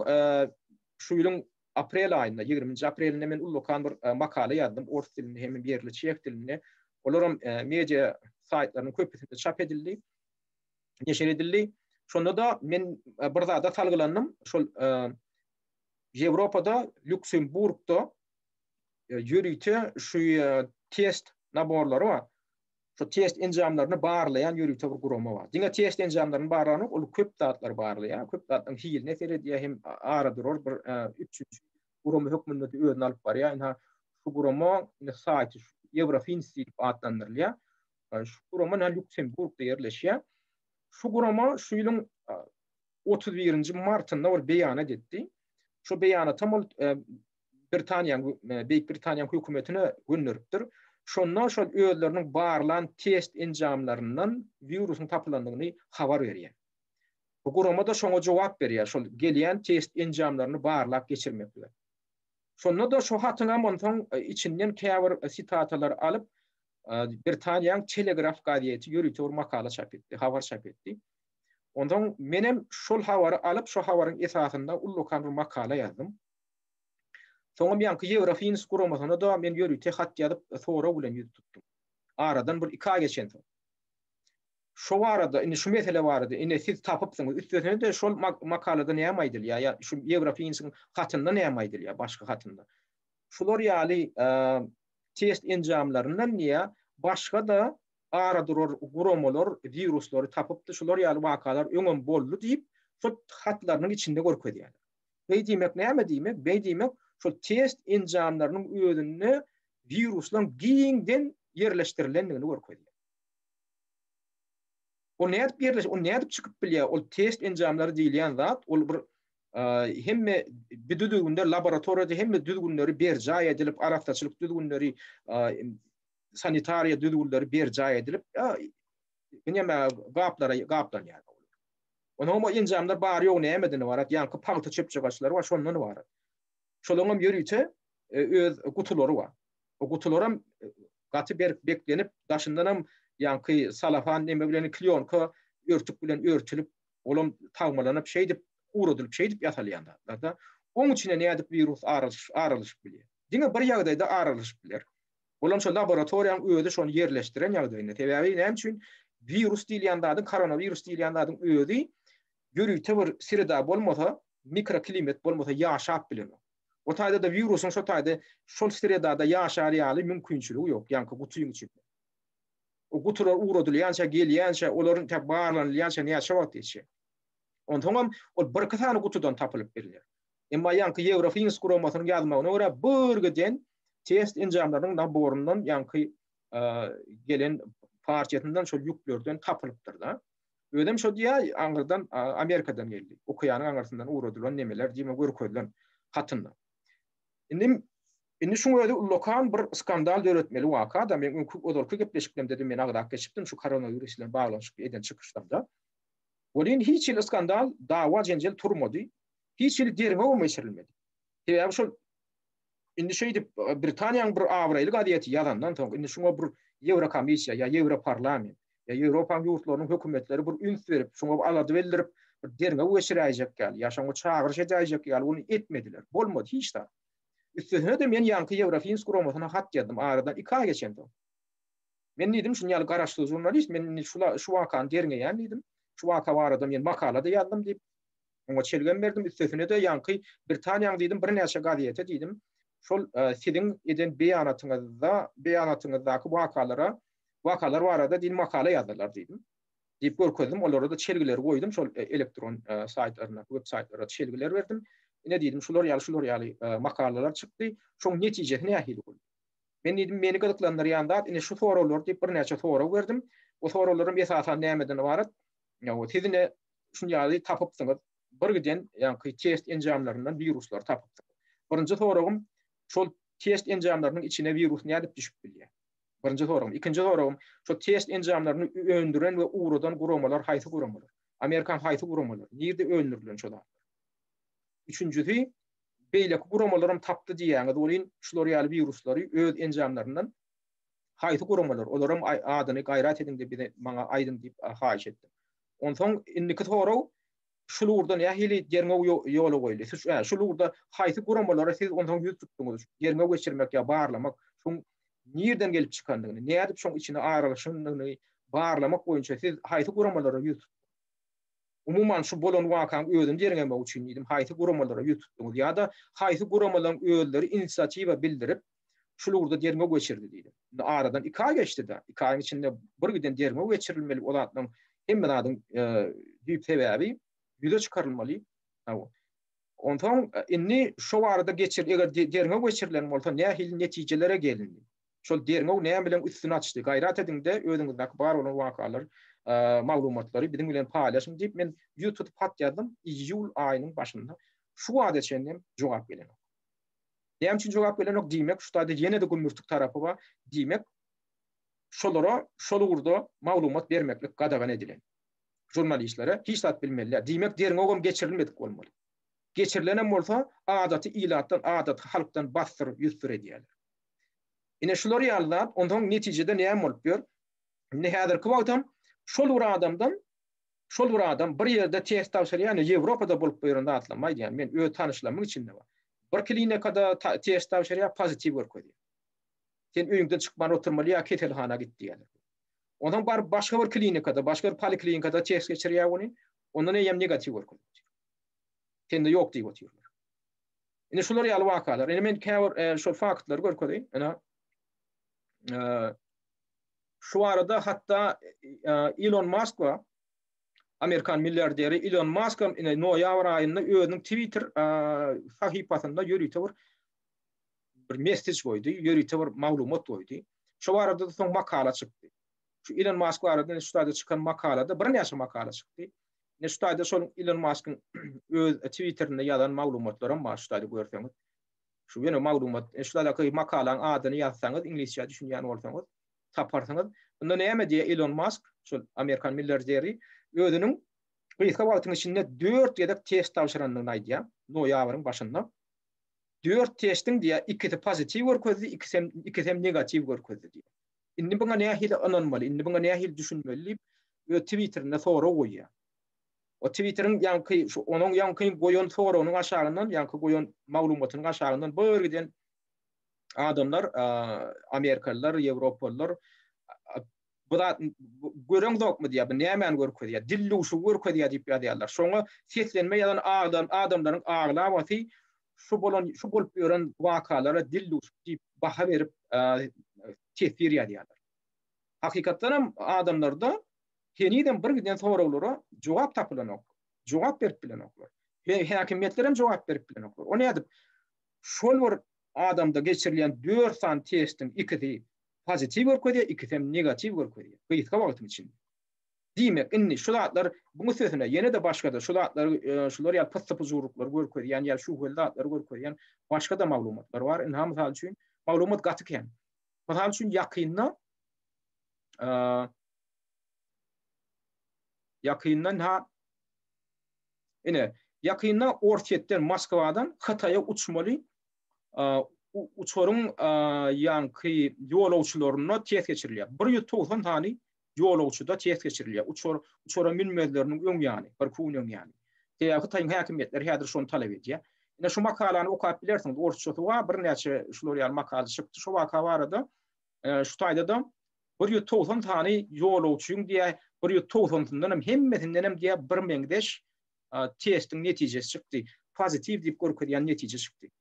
şu ýylyň aprel aýynda, ýigriminji aprelinde men ullakan bir makala ýazdym, ors dilinde hem ýerli çeh dilinde. Olaram media saýtlarynyň köpüsinde çap edildi, neşir edildi. Şonda-da men bir zada salgylandym. Şol Ýewropada Lýuksemburgda ýörite şu test naborlary bar. Şu test enjamlaryny barlaýan ýörite bir gurama bar. Diňe test enjamlaryny barlanok, ol köp zatlary barlaýar, köp zatlaryň hiline seredýär, hem ara durar bir üpjünçi gurama hökmünde de özüni alyp barýar. Ynha şu gurama indi saýty Eurofins diýlip atlandyrylýar. Şu gurama Lýuksemburgda ýerleşýär. Şu gurama şu ýylyň 31-nji martynda bir beýanat etdi. Şu beýanatam ol e, Britaniýanyň, e, Beýik Britaniýanyň hökümetine gönderipdir. Şonda şol özleriniň barlan test enjamlaryndan wirusyň tapylandygyny habar berýär. Bu gurama da şoňa jogap berýär, şol gelýän test enjamlaryny barlap geçirmek bilen. Şonda-da şu hatyňam onsoň e, içinden käbir sitatalary alyp, Britaniýanyň Telegraph gazeti ýörite bir makala çap etdi, habar çap etdi. Onsoň menem şol habary alyp, şo habaryň esasynda ullakan bir makala ýazdym. Soňam ýaňky Ýewrofins guramasyna-da men ýörite hat ýazyp, sorag bilen ýüz tutdum. Aradan bir iki aý geçensoň. Şo barada, indi şu mesele barada, ine siz tapypsyňyz, üstesine-de şol makalada näme aýdylýar, ýa şu Ýewrofinsiň hatynda näme aýdylýar, başga hatynda. Şular ýaly test enjamlaryndan diýýär, başga-da ara durar guramalar wiruslary tapypdy, şular ýaly wakalar öňem boldy diýip, şol hatlarynyň içinde görkezýärler. Beý diýmek näme diýmek? Beý diýmek, şol test enjamlarynyň özünde wiruslaryň giňden ýerleşdirilendigini görkezýär. Ol nädip ýerleş, ol nädip çykyp bilýär? Ol test enjamlary diýilýän zat, ol bir hemme bir düzgünde laboratoriýada hemme düzgünleri berjaý edilip, arassaçylyk düzgünleri sanitariýa düzgünleri berjaý edilip, näme gaplara gaplanýar. Onuň o enjamlar bar ýok nämeden ybarat? Ýaňky pagta çöpjagaçlary bar, şondan ybarat. Şolaryň hem ýörite e, öz gutulary bar. O gutular hem e, gaty berk beklenip, daşyndan hem ýaňky salafan neme bilen klýonka örtük bilen örtülip, olam tagmalanyp şeýdip ugradylyp şeýdip ýasalýan zatlarda. Oň içine nädip wirus aralaşyp bilýär? Diňe bir ýagdaýda aralaşyp biler. Olam şo laboratoriýanyň özi şony ýerleşdiren ýagdaýynda. Sebäbi näme üçin wirus diýilýän zadyň, koronawirus diýilýän zadyň özi ýörite bir sreda bolmasa, mikroklimat bolmasa ýaşap bilenok. O taýda-da wirusyň şo taýda şol sredada ýaşar ýaly mümkinçiligi ýok, ýaňky gutyň içinde. O gutular ugradylýança, gelýänçä, olaryň tä barlanylýança näçe wagt geçýär. Onsoňam ol birki sany gutudan tapylyp bilner. Emma ýaňky Ýewrofins guramasynyň ýazmagyna görä bir giden test enjamlarynyň naboryndan ýaňky gelen partiýasyndan şol ýüklerden tapylypdyr-da. Özem şo diýýär, aňyrdan Amerikadan geldi. Okeanyň aňyrsyndan ugradylan nemeler diýme görkezilen hatynda. Indi indi şuň özi ullakan bir skandal döretmeli waka-da. Men öňki ozalky gepleşiklerimde-de men agzap geçipdim şu koronawirus bilen baglanyşykly eden çykyşlarymda. Welin hiç hili skandal, dawa-jenjel turmady. Hiç hili derňewem geçirilmedi. Sebäbi şol indi şeýdip Britaniýanyň bir abraýly gazeti ýazandan soň indi şuňa bir Ýewrokomissiýa ýa Ýewroparlament. Ýa Ýewropanyň ýurtlarynyň hökümetleri bir üns berip, şoňa bir alada bildirip, bir derňew geçiräýjek ýaly, ýa şoňa çagyryş edäýjek ýaly ony etmediler. Bolmady hiç zat. Üstesine-de men ýaňky Ýewrofins guramasyna hat ýazdym aradan iki aý geçensoň. Men diýdim, şuny ýaly garaşsyz žurnalist, men indi şu şu wakany derňeýän diýdim. Şu waka barada men makala-da ýazdym diýip, oňa çelgem berdim. Üstesine-de ýaňky Britaniýanyň diýdim, birnäçe gazete diýdim, şol siziň eden beýanatyňyzda, beýanatyňyzdaky wakalara, wakalar barada diýdim, makala ýazdylar diýdim. Diýip görkezdim, olara-da çelgileri goýdum, şol elektron saýtlaryna, web saýtlara çelgiler berdim. Ine diýdim, şular ýaly, şular ýaly makalalar çykdy. Şoň netijesi nähili boldy? Men diýdim, meni gyzyklandyrýan zat ine şu soraglar diýip birnäçe sorag berdim. O soraglarym esasan nämeden ybarat? Ýa siz ine şuny ýaly tapypsyňyz, bir giden ýaňky test enjamlaryndan wiruslary tapypsyňyz. Birinji soragym, şol test enjamlarynyň içine wirus nädip düşüp bilýär? Birinji soragym. Ikinji soragym, şol test enjamlaryny öndüren we ugradan guramalar haýsy guramalar? Amerikan haýsy guramalar? Nirde öndürilen şo zatlar? Üçünjisi, beýleki guramalaram tapdy diýýäňiz welin, şular ýaly wiruslary öz enjamlaryndan haýsy guramalar, olaram adyny gaýrat ediň-de bize maňa aýdyň diýip haýyş etdim. Onsoň indiki sorag, şul ugurda nähili derňew ýola goýuldy? Siz şul ugurda haýsy guramalara siz onsoň ýüz tutduňyz? Derňew geçirmek ýa barlamak, şuň nirden gelip çykandygyny, nädip şoň içine aralaşandygyny barlamak boýunça siz haýsy guramalara ýüz tutduňyz? Umuman, şu bolan wakaň özüni derňemek üçin diýdim, haýsy guramalara ýüz tutduňyz ýa-da haýsy guramalaryň özleri inisiatiwa bildirip, şul ugurda derňew geçirdi diýdim. Indi aradan iki aý geçdi-de, iki aýyň içinde bir giden derňew geçirilmeli, o zatlaryň hemme zadyň düýp sebäbi ýüze çykarylmaly. Onsoň indi şo barada geçir, eger derňew geçirilen bolsa nähili netijelere gelindi? Şol derňew näme bilen üstüni açdy? Gaýrat ediň-de, özüňizdäki bar bolan wakalar, maglumatlary biziň bilen paýlaşyň diýip, men ýüz tutup hat ýazdym, iýul aýynyň başynda. Şu wagta çenli hem jogap gelenok. Näme üçin jogap gelenok? Diýmek, şu taýda ýene-de gümürtik tarapy bar. Diýmek, şolara şol ugurda maglumat bermeklik gadagan edilen. Žurnalistlere hiç zat bilmeli däl. Diýmek, derňewem geçirilmedik bolmaly. Geçirilenem bolsa, adaty ilatdan, adaty halkdan bassyr, ýüzsür edýärler. Ine şular ýaly zat, onsoň netijede näme bolup ýör? Indi häzirki wagtam şol bir adamdan şol bir adam bir ýerde test tabşyrýar, ýa Ýewropada bolup ýören zatlarymy aýdýan, men öz tanyşlarymyň içinde bar. Bir klinikada test tabşyrýar, pozitiw görkezýär. Sen öýüňden çykman oturmaly ýa keselhana git diýýärler. Onsoň baryp başga bir klinikada, başga bir poliklinikada test geçirýär ony, ondan eýýäm negatiw görkezýär. Sende ýok diýip otyrlar. Indi şular ýaly wakalar. Indi men käbir e, şol faktlary görkezeýin. Ine e, şu arada hatda e, Elon Musk we Amerikan milliarderi Elon Musk hem ine noýabr aýynda özüniň Twitter e, sahypasynda ýörite bir bir message goýdy, ýörite bir maglumat goýdy. Şu barada da soň makala çykdy. Şu Elon Musk barada şu taýda çykan makalada birnäçe makala çykdy. Ine şu taýda şol Elon Muskyň öz Twitterinde ýazan maglumatlaram bar şu taýda görseňiz. Şu ýene maglumat, e, şu taýdaky makalaň adyny ýazsaňyz, iňlisçe düşünýän bolsaňyz, taparsyňyz. Bunda näme diýýär Elon Musk, şol amerikan milliarderi, özüniň gysga wagtyň içinde 4 gezek test tabşyrandygyny aýdýar, noýabryň başynda. 4 testiň diýýär, ikisi pozitiw görkezdi, ikisem ikisem negatiw görkezdi diýýär. Indi buňa nähili ynanmaly, indi buňa nähili düşünmeli diýip, öz Twitterinde sorag goýýar. O Twitteriň ýaňky şu onuň ýaňky goýan soragynyň aşagyndan, ýaňky goýan maglumatynyň aşagyndan bir giden adamlar, amerikalylar, ýewropalylar bu zat göreňzokmy diýýär, bu nämäni görkezýär? Dil duşugy görkezýär diýip ýazýarlar. Şoňa seslenme ýazan aglan adamlaryň aglabasy şu bolan şu bolup ýören wakalara dil duşuk diýip baha berip teswir ýazýarlar. Hakykatdan hem adamlarda henizem bir giden soraglara jogap tapylanok. Jogap berip bilenoklar. Häkimiýetler hem jogap berip bilenoklar. O nädip? Şol bir adamda geçirilýän 4 sany testiň ikisi pozitiw görkezýär, ikisi hem negatiw görkezýär. Gysga wagtyň içinde. Diýmek, indi şu zatlar buň üstesine ýene-de başga-da şu zatlary e, şular ýaly pyssy-pyjurlyklary görkezýän ýa şübheli zatlary görkezýän başga-da maglumatlar bar. Ynha mysal üçin, maglumat gaty kän. Mysal üçin ýakynda e, ýakynda ha ine ýakynda Orsýetden Moskwadan Hytaýa uçmaly e, uçaryň ýaňky ýolagçylaryna test geçirilýär. 190 sany. ýolagçyda test geçirilýär. Uçar uçara münmezleriniň öň ýany, bir gün öň ýany. Sebäbi Hytaýyň häkimiýetleri häzir şony talap edýär. Ine şu makalany okap bilersiňiz. Orsçasy bar, birnäçe şular ýaly makala çykdy şu waka barada. Şu taýda-da 190 sany ýolagçyň diýä, 190-syndan hem hemmesinden hem diýä bir meňzeş testiň netijesi çykdy. Pozitiw diýip görkezýän netije çykdy.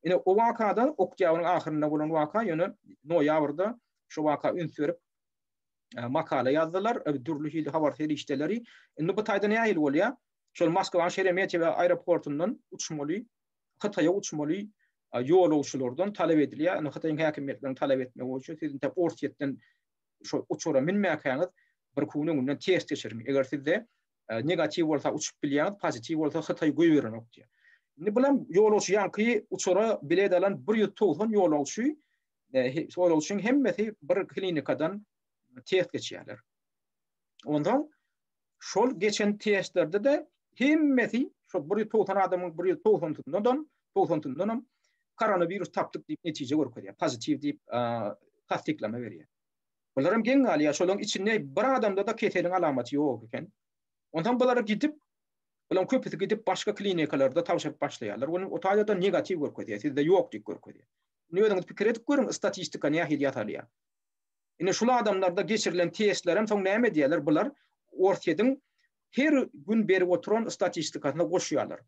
Ine o wakada oktýabryň ahyrynda bolan waka, ýöne noýabrda şu waka üns berip makala ýazdylar, dürli hili habar serişdeleri. Indi bu taýda nähili bolýar? Şol Moskwanyň Şeremetýewo aeroportundan uçmaly, Hytaýa uçmaly ýolagçylardan talap edilýär. Indi Hytaýyň häkimiýetleriniň talap etmegi boýunça siz intäk Orsýetden şo uçara münmäkäňiz bir gün öňünden test geçiriň. Eger sizde negatiw bolsa uçup bilýäňiz, pozitiw bolsa Hytaý goýberenok diýýär. Indi bulam ýolagçy ýaňky uçara bilet alan 190 ýolagçy, ýolagçyň hemmesi bir klinikadan test geçýärler. Onsoň şol geçen testlerde-de hemmesi şol 190 adamyň 190-syndanam, 90-syndanam koronawirus tapdyk diýip netije görkezýär. Pozitiw diýip tassyklama berýär. Bularam geň galýar, şolaryň içinde bir adamda-da keseliň alamaty ýok eken. Onsoň bular gidip, bularyň köpüsi gidip başga klinikalarda tabşyryp başlaýarlar. Ony o taýda-da negatiw görkezýär, sizde ýok diýip görkezýär. Indi özüňiz pikir edip görüň, statistika nähili ýasalýar. Indi şul adamlarda geçirilen testlerem soň näme edýärler? Bular Orsýetiň her gün berip oturan statistikasyna goşýarlar.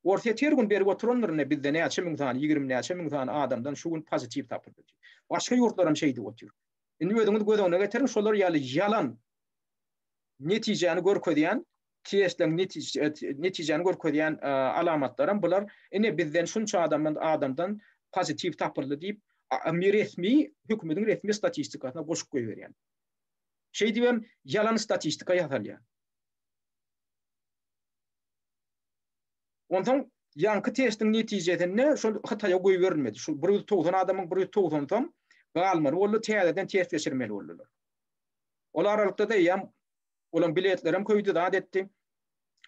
Orsýet her gün berip oturandyr ine bizde näçe müň sany, 20 näçe müň sany adamdan şu gün pozitiw tapyldy diýip. Başga ýurtlaram şeýdip otyr. Indi özüňiz göz öňüne getiriň, şolar ýaly ýalan netijäni görkezýän testleň netijäni görkezýän alamatlaram bular ine bizden şunça adamdan adamdan pozitiw tapyldy diýip resmi hökümetiň resmi statistikasyna goşup goýberýän. Şeýdibem ýalan statistika ýasalýar. Onsoň ýaňky testiň netijesinde şol Hytaýa goýberilmedi. Şu 190 adamyň 190-sam galmaly boldy, täzeden test geçirmeli boldular. Ol aralykda-da eýýäm olaň biletlerem köýdi, zat etdi.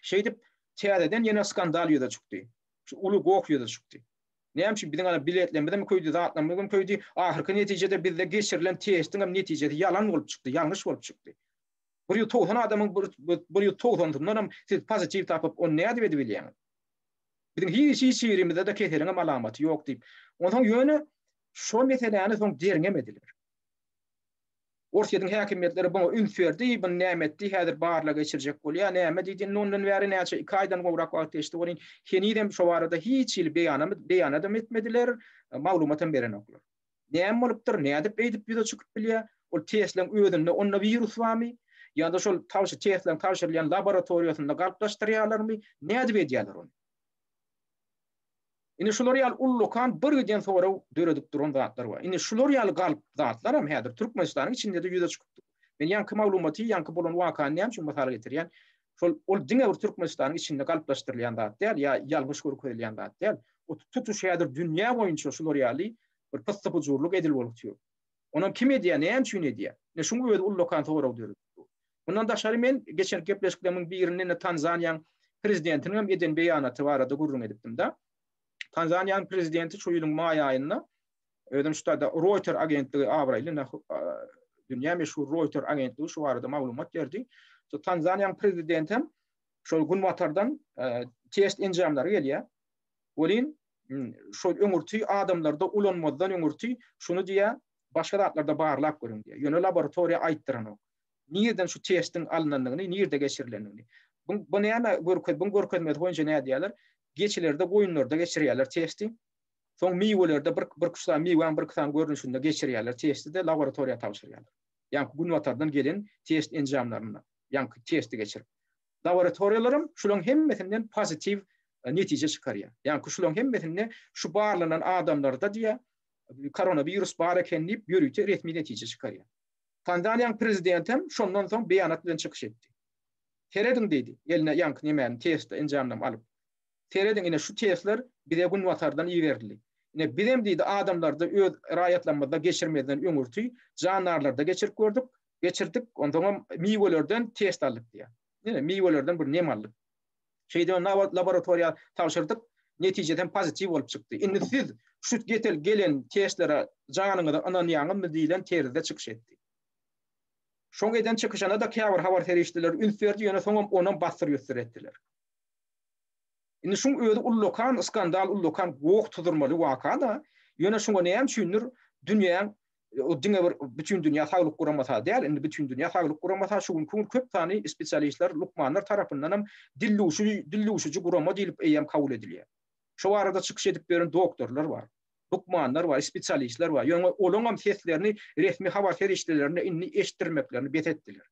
Şeýdip, täzeden ýene skandal ýüze çykdy. Şu uly goh ýüze çykdy. Näme üçin biziň ana biletlerimiz hem köýdi, zatlarymyz hem köýdi. Ahyrky netijede bizde geçirilen testiň hem netijesi ýalan bolup çykdy, ýalňyş bolup çykdy. 190 adamyň 190-syndan hem siz pozitiw tapyp, ony nädip edibilýäňiz? Biziň hiç hiç birimizde-de keseliň hem alamaty ýok diýip. Onsoň ýöne şo meseläni soň derňemediler. Orsýetiň häkimiýetleri buňa üns berdi, buny näme etdi, häzir barlag geçirjek bolýar, näme diýdi, indi ondan bäri näçe, iki aýdan gowrak wagt geçdi welin, henizem şo barada hiç hili beýanam, beýanadam etmediler, maglumatam berenoklar. Näme bolupdyr, nädip beýdip ýüze çykyp bilýär? Ol testleň özünde onda wirus barmy? Ýa-da şol tabşy testleň tabşyrylýan laboratoriýasynda galplaşdyrýarlarmy? Nädip edýärler ony? Indi şular ýaly ullakan bir giden sorag döredip duran zatlar bar. Indi şular ýaly galp zatlar hem häzir Türkmenistanyň içinde-de ýüze çykyp dur. Men ýaňky maglumaty, ýaňky bolan wakany näme üçin mysal getirýän? Şol ol diňe bir Türkmenistanyň içinde galplaşdyrylýan zat däl ýa ýalňyş görkezilýän zat däl. O tutuş häzir dünýä boýunça şular ýaly bir pyssy-pujurlyk edilip otyr. Onam kim edýär, näme üçin edýär? Ine şuň özi ullakan sorag döredip dur. Mundan daşary men geçen gepleşiklerimiň birinde ine Tanzaniýaň prezidentiniň hem eden beýanaty barada gürrüň edipdim-de. Tanzaniýanyň prezidenti şu ýylyň maý aýynda özem şu taýda Reuters agentligi abraýly ine dünýä meşhur Reuters agentligi şu barada maglumat berdi. Şu Tanzaniýanyň prezidenti hem şol günbatardan test enjamlary gelýär. Welin şol öňürti adamlarda ulanmazdan öňürti şuny diýýär, başga zatlarda barlap görüň diýýär. Ýöne laboratoriýa aýtdyranok. Nirden şu testiň alynandygyny, nirde geçirilendigini. Bu, bu näme görkez, buň görkezmesi boýunça nädýärler? Geçilerde, goýunlarda geçirýärler testi. Soň miwelerde bir bir sany miwäň bir sany görnüşinde geçirýärler testi-de laboratoriýa tabşyrýarlar. Ýaňky günbatardan gelen test enjamlarynda ýaňky testi geçirip. Laboratoriýalaram şularyň hemmesinden pozitiw netije çykarýar. Ýaňky şularyň hemmesinde şu barlanan adamlarda diýýär, koronawirus bar eken diýip ýörite resmi netije çykarýar. Tanzaniýanyň prezidenti hem şondan soň beýanat bilen çykyş etdi. Serediň diýdi, eline ýaňky nemäni test enjamyny alyp. Serediň ine şu testler bize günbatardan iberildi. Ine bizem diýdi adamlarda öz raýatlarymyzda geçirmezden öňürti jandarlarda geçirip gördük, geçirdik, onsoňam miwelerden test aldyk diýýär. Ine miwelerden bir nem aldyk. Şeýdibem laboratoriýa tabşyrdyk, netijesi hem pozitiw bolup çykdy. Indi siz şu getel gelen testlere janyňyza ynanýaňyzmy diýlen terzde çykyş etdi. Şoň eden çykyşyna-da käbir habar serişdeleri üns berdi, ýöne soňam onam bassyr-ýussur etdiler. Indi şuň özi ullakan skandal, ullakan goh tuzurmaly waka-da, ýöne şuňa näme üçindir dünýäň diňe bir Bütindünýä Saglyk Guramasy däl, indi Bütindünýä Saglyk Guramasy şu günki gün köp sany spesialistler, lukmanlar tarapyndan hem dilluşy, dilluşyjy gurama diýlip eýýäm kabul edilýär. Şu barada çykyş edip ýören doktorlar bar, lukmanlar bar, spesialistler bar. Ýöne olaň hem seslerini resmi habar serişdelerinde indi eşitdirmeklerini bes etdiler.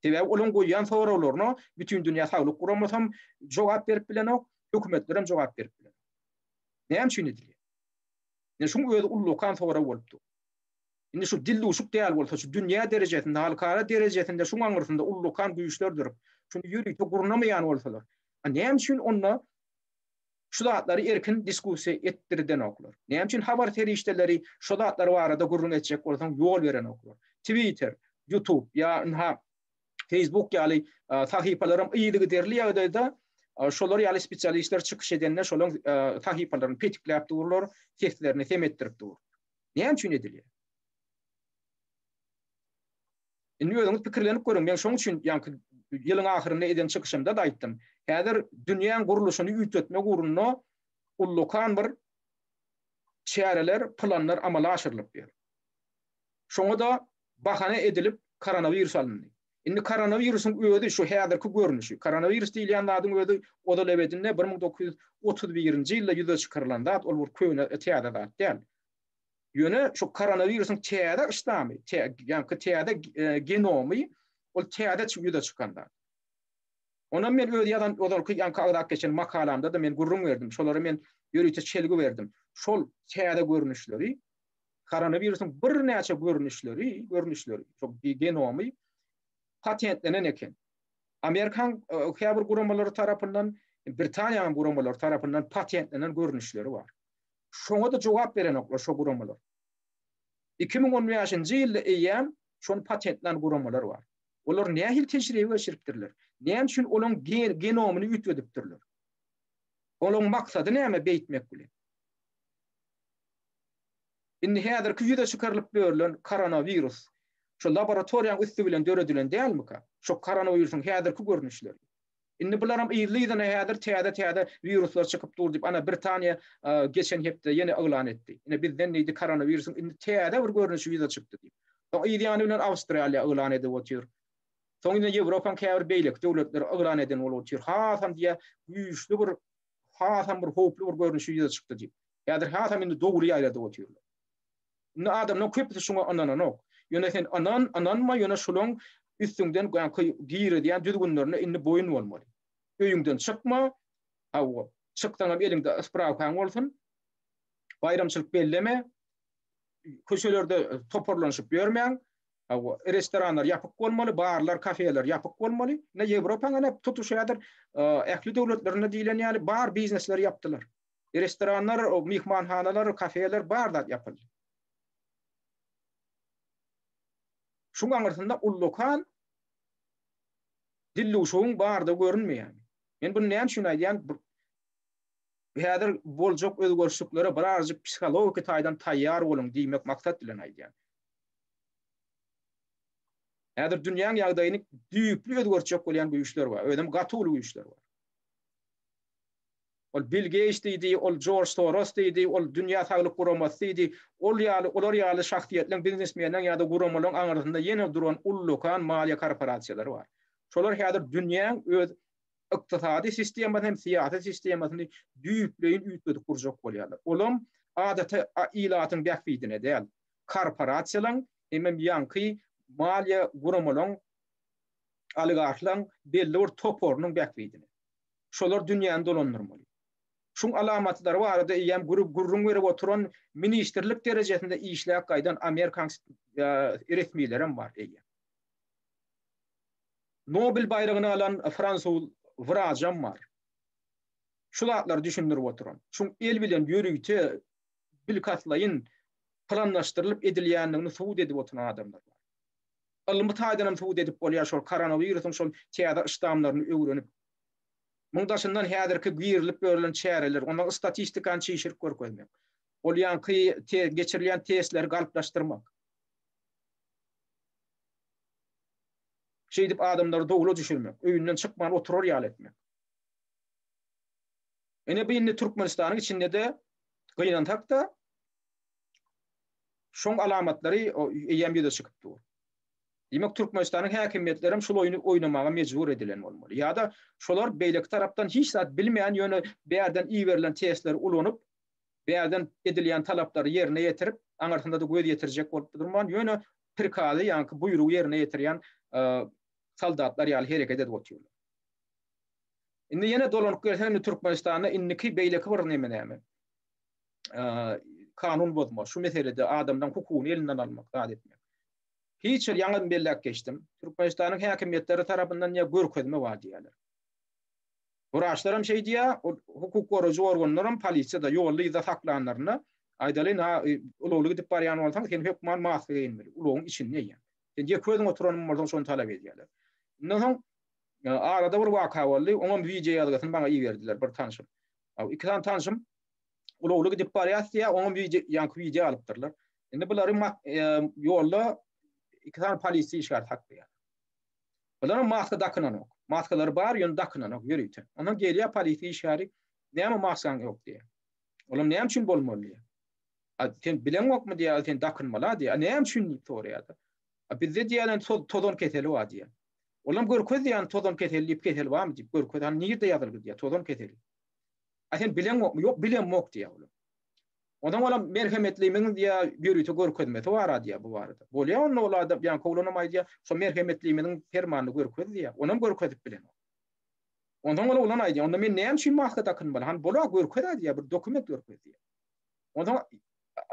Sebäbi olaň goýýan soraglaryna Bütindünýä Saglyk Guramasy hem jogap berip bilenok, hökümetler hem jogap berip bilenok. Näme üçin edilýär? Indi şuň özi ullakan sorag bolup dur. Indi şu dildüwşük däl bolsa, şu dünýä derejesinde, halkara derejesinde şuň aňyrsynda ullakan güýçler durup, şuny ýörite gurnamaýan bolsalar, a näme üçin onda şu zatlary erkin diskussiýa etdirdenoklar? Näme üçin habar serişdeleri şu zatlar barada gürrüň etjek bolsaň ýol berenoklar? Twitter, YouTube ýa ynha Facebook ýaly sahypalaram yzygiderli ýagdaýda şolar ýaly spesialistler çykyş edende şolaň sahypalaryny petikläp durlar, seslerini sem etdirip dur. Näme üçin edilýär? Indi özüňiz pikirlenip görüň. Men şoň üçin ýaňky ýylyň ahyrynda eden çykyşymda-da aýtdym. Häzir dünýäň gurluşyny üýtgetmek ugrunda ullakan bir çäreler, planlar amala aşyrylyp ýör. Şoňa-da bahana edilip koronawirus alyndy. Indi koronawirusyň özi şu häzirki görnüşi, koronawirus diýilýän zadyň özi ozalebedinde 1931-nji ýylda ýüze çykarylan zat, ol bir köne, täze zat däl. Ýöne şu koronawirusyň täze ştamy, ýaňky täze genomy ol täze ýüze çykan zat. Onam men öz ýazan ozalky ýaňky agzap geçen makalamda-da men gürrüň berdim. Şolara men ýörite çelgi berdim. Şol täze görnüşleri koronawirusyň birnäçe görnüşleri, görnüşleri, şol genomy patentlenen eken. Amerikan käbir guramalary tarapyndan, Britaniýanyň guramalary tarapyndan patentlenen görnüşleri bar. Şoňa-da jogap berenoklar şo guramalar. 2015-nji ýylda eýýäm şony patentlän guramalar bar. Olar nähili tejribe geçiripdirler? Näme üçin olaň genomyny üýtgedipdirler? Olaň maksady näme beýtmek bilen? Indi häzirki ýüze çykarylyp börülen koronawirus şo laboratoriýaň üsti bilen döredilen dälmika? Şo koronawirusyň häzirki görnüşleri. Indi bularam yzly-yzyna häzir täze-täze wiruslar çykyp dur diýip, ana Britaniýa geçen hepde ýene yglan etdi. Ine bizden diýdi koronawirusyň indi täze bir görnüşi ýüze çykdy diýip. Soň yz ýany bilen Awstraliýa yglan edip otyr. Soň ine Ýewropaň käbir beýleki döwletleri yglan eden bolup otyr. Hasam diýýär güýçli bir hasam bir howply bir görnüşi ýüze çykdy diýip. Häzir hasam indi dowly ýaýradyp otyrlar. Indi adamlaryň köpüsi şuňa ynananok. Ýöne sen ynan, ynanma, ýöne şulaň üstüňden girizýän düzgünlerine indi boýun bolmaly. Öýüňden çykma, hawa, çyksaňam eliňde sprawkaň bolsun. Baýramçylyk belleme, köçelerde toparlanyşyp ýörmäň. Hawa, restoranlar ýapyk bolmaly, barlar, kafeler ýapyk bolmaly. Ine Ýewropaň ine tutuş häzir ähli döwletlerinde diýlen ýaly bar biznesleri ýapdylar. Restoranlar, myhmanhanalar, kafeler bar zat ýapyldy. Şuň aňyrsynda ullakan dildüwşügiň bardygy görünmeýär. Men buny näme üçin aýdýan? Häzir boljak özgerişliklere birazjyk psihologiki taýdan taýýar boluň diýmek maksat bilen aýdýan. Häzir dünýäň ýagdaýyny düýpli özgertjek bolýan güýçler bar. Özem gaty uly güýçler bar. Ol Bill Geýts diýdi, ol Jorj Soros diýdi, ol Dünýä Saglyk Guramasy diýdi. Ol ýaly, olar ýaly şahsyýetleň, biznesmenleň ýa-da guramalaryň aňyrsynda ýene duran ullakan maliýe korporasiýalary bar. Şolar häzir dünýäň öz ykdysady sistemasyny hem syýasy sistemasyny düýpleýin üýtgedip gurjak bolýarlar. Olam adaty ilatyň bähbidine däl, korporasiýalaryň hemem ýaňky maliýe guramalaryň, oligarhlaryň belli bir toparynyň bähbidine. Şolar dünýäni dolandyrmaly. Şuň alamatlary barada eýýäm gürrüň berip oturan ministrlik derejesinde işläp gaýdan Amerikan resmilerem bar eýýäm. Nobel baýragyny alan fransuz wrajam bar. Şu zatlary düşündirip oturan. Şuň el bilen ýörite bilkastlaýyn planlaşdyrylyp edilýändigini subut edip oturan adamlar bar. Ylmy taýdan hem subut edip bolýar şol koronawirusyň şol täze ştamlaryny öwrenip. Muň daşyndan häzirki girilip ýörülen çäreler, ondan statistikany çişirip görkezmek. Ol ýaňky geçirilýän testleri galplaşdyrmak. Şeýdip adamlary dowla düşürmek, öýünden çykman oturar ýaly etmek. Ine bu indi Türkmenistanyň içinde-de gynansak-da şoň alamatlary eýýäm ýüze çykyp dur. Diýmek Türkmenistanyň häkimiýetleri hem şul oýny oýnamaga mejbur edilen bolmaly. Ýa-da şolar beýleki tarapdan hiç zat bilmän ýöne bärden iberilen testleri ulanyp, bärden edilýän talaplary ýerine ýetirip, aňyrsynda-da göz ýetirjek bolup durman, ýöne prikazy, ýaňky buýrugy ýerine ýetirýän soldatlar ýaly hereket edip otyrlar. Indi ýene dolanyp gelsek, indi Türkmenistanda indiki beýleki bir neme näme? Kanun bozma, şu meselede adamdan hukugyny elinden almak, zat etmek. Hiç bir ýaňam belläp geçdim. Türkmenistanyň häkimiýetleri tarapyndan ýa görkezme bar diýýärler. Wraçlaram şeý diýýär, hukuk goraýjy organlaram, polisiýa-da ýolda yzda saklanlarynda, aýdalyň, ha, ulagly gidip barýan bolsaň, sen hökman maska geýinmeli, ulagyň içinde diýýär. Sen ýeke özüň oturan bolsaň, şony talap edýärler. Ondan soň arada bir waka boldy, oňam wideo ýazgysyny maňa iberdiler bir tanşym. Iki sany tanşym ulagly gidip barýas diýýär, oňam wideo, ýaňky wideo alypdyrlar. Indi bulary ýolda iki sany polisiýa işgäri saklaýar. Bularam maska dakynanok. Maskalary bar, ýöne dakynanok ýörite. Ondan gelýär polisiýa işgäri, näme maskaň ýok diýýär. Olam näme üçin bolmaly diýýär. A sen bileňokmy diýýär, sen dakynmaly diýýär. A näme üçin diýip soraýar-da. A bizde diýýär, tozan keseli bar diýýär. Olam görkez diýýär, tozan keseli diýip kesel barmy diýip görkez. Hany nirde ýazylgy diýýär, tozan keseli. A sen bileňokmy? Ýok, bilemok diýýär olam. Onsoň olam merhemetlimiň diýýär, ýörite görkezmesi bar-a diýýär bu barada. Bolýar onda ol adam, ýaňky oglanam aýdýar, şo merhemetlimiziň permanyny görkez diýýär. Onam görkezip bilenok. Onsoň ol oglan aýdýar, onda men näme üçin maska dakynmaly? Hany bol-a görkez-ä diýýär, bir dokument görkez diýýär. Onsoň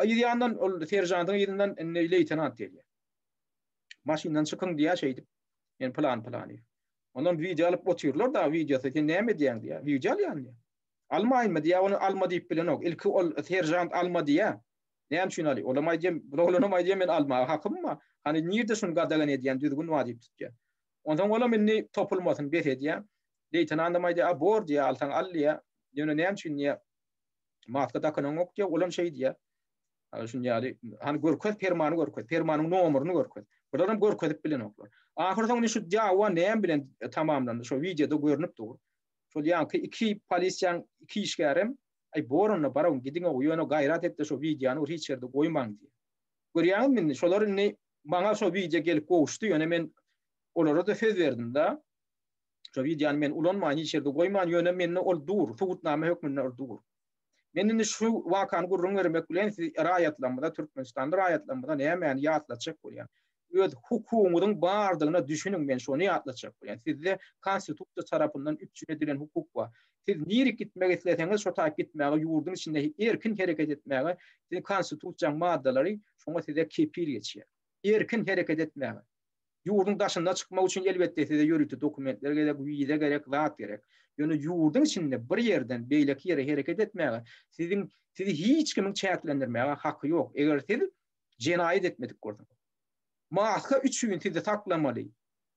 yz ýandan ol seržantyň yzyndan indi leýtenant gelýär. Maşyndan çykyň diýýär şeýdip. Men pylan pylany. Ondan wideo alyp otyrlar da wideosy sen näme edýäň diýýär. Wideo alýan diýýär. Almaýynmy diýýär, ony alma diýip bilenok. Ilki ol seržant alma diýýär. Näme üçin aly? Olam aýdýar, bu oglanam aýdýar, men almaga hakym bar. Hany nirde şuny gadagan edýän düzgün bar diýip tutýar. Onsoň olam indi topulmasyny bes edýär. Leýtenantam aýdýar, a bor diýýär, alsaň al diýýär. Ýöne näme üçin diýýär, maska dakanyňok diýýär, olam şeý diýýär. Şuny ýaly, hany görkez, permany görkez, permanyň nomerini görkez. Bularam görkezip bilenoklar. Ahyr soňunda şu dawa näme bilen tamamlandy? Şo wideoda görnüp dur. Şol ýaňky iki polisiýaň iki işgärem, Aý, bor onda, barawun, gidiň-ow, ýöne gaýrat et-de şo wideony bir hiç ýerde goýmaň diýýär. Görýäňizmi indi, şolar indi maňa şo wideo gelip gowuşdy, ýöne men olara-da söz berdim-de, şo wideony men ulanmaýyn, hiç ýerde goýman, ýöne mende ol dur, subutnama hökmünde ol dur. Men indi şu wakany gürrüň bermek bilen siz raýatlarymyza, türkmenistanly raýatlarymyza nämäni ýatlatjak bolýan? Öz hukugyňyzyň bardygyna düşüniň, men şony ýatlatjak bolýan. Sizde konstitusiýa tarapyndan üpjün edilen hukuk bar. Siz nirik gitmek isleseňiz, şo taýyp gitmäge, ýurduň içinde erkin hereket etmäge siziň konstitusiýaň maddalary şoňa size kepil geçýär. Erkin hereket etmäge. Ýurduň daşynda çykmak üçin elbetde size ýörite dokumentler gerek, wiza gerek, zat gerek. Ýöne ýurduň içinde bir ýerden beýleki ýere hereket etmäge siziň sizi hiç kimiň çäklendirmäge haky ýok. Eger siz jenaýat etmedik bolsaňyz. Maska üçin sizi saklamaly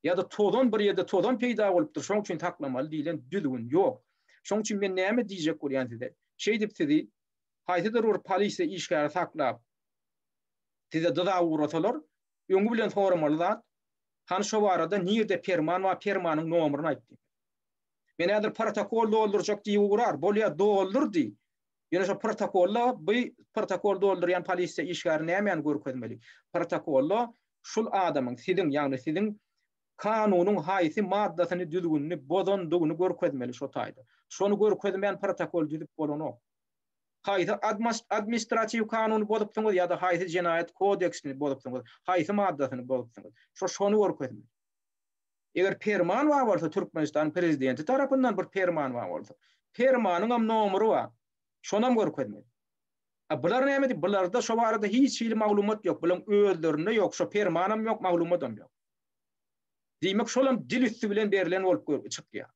ýa-da tozan bir ýerde tozan peýda bolupdyr, şoň üçin saklamaly diýlen düzgün ýok. Şoň üçin men näme diýjek bolýan size? Şeýdip sizi haýsydyr bir polisiýa işgäri saklap size dyzap ugrasalar, öňi bilen soramaly zat, hany şo barada nirde perman bar, permanyň nomerini aýt diýmeli. Men häzir protokol doldurjak diýip ugrar, bolýa doldur diý. Ýöne şo protokolda bu protokol doldurýan polisiýa işgäri nämäni görkezmeli? Protokolda şul adamyň, siziň, ýagny siziň kanunyň haýsy maddasyny, düzgünini bozandygyny görkezmeli şo taýda. Şony görkezmän protokol düzüp bolanok. Haýsy administratiw kanuny bozupsyňyz ýa-da haýsy jenaýat kodeksini bozupsyňyz, haýsy maddasyny bozupsyňyz. Şo şony görkezmeli. Eger perman bar bolsa Türkmenistanyň prezidenti tarapyndan bir perman bar bolsa, permanyňam nomeri bar. Şonam görkezmeli. A bular näme diýip, bularda şo barada hiç hili maglumat ýok. Bularyň özlerinde ýok, şo permanam ýok, maglumatam ýok. Diýmek, şolam dil üsti bilen berlen bolup çykýar.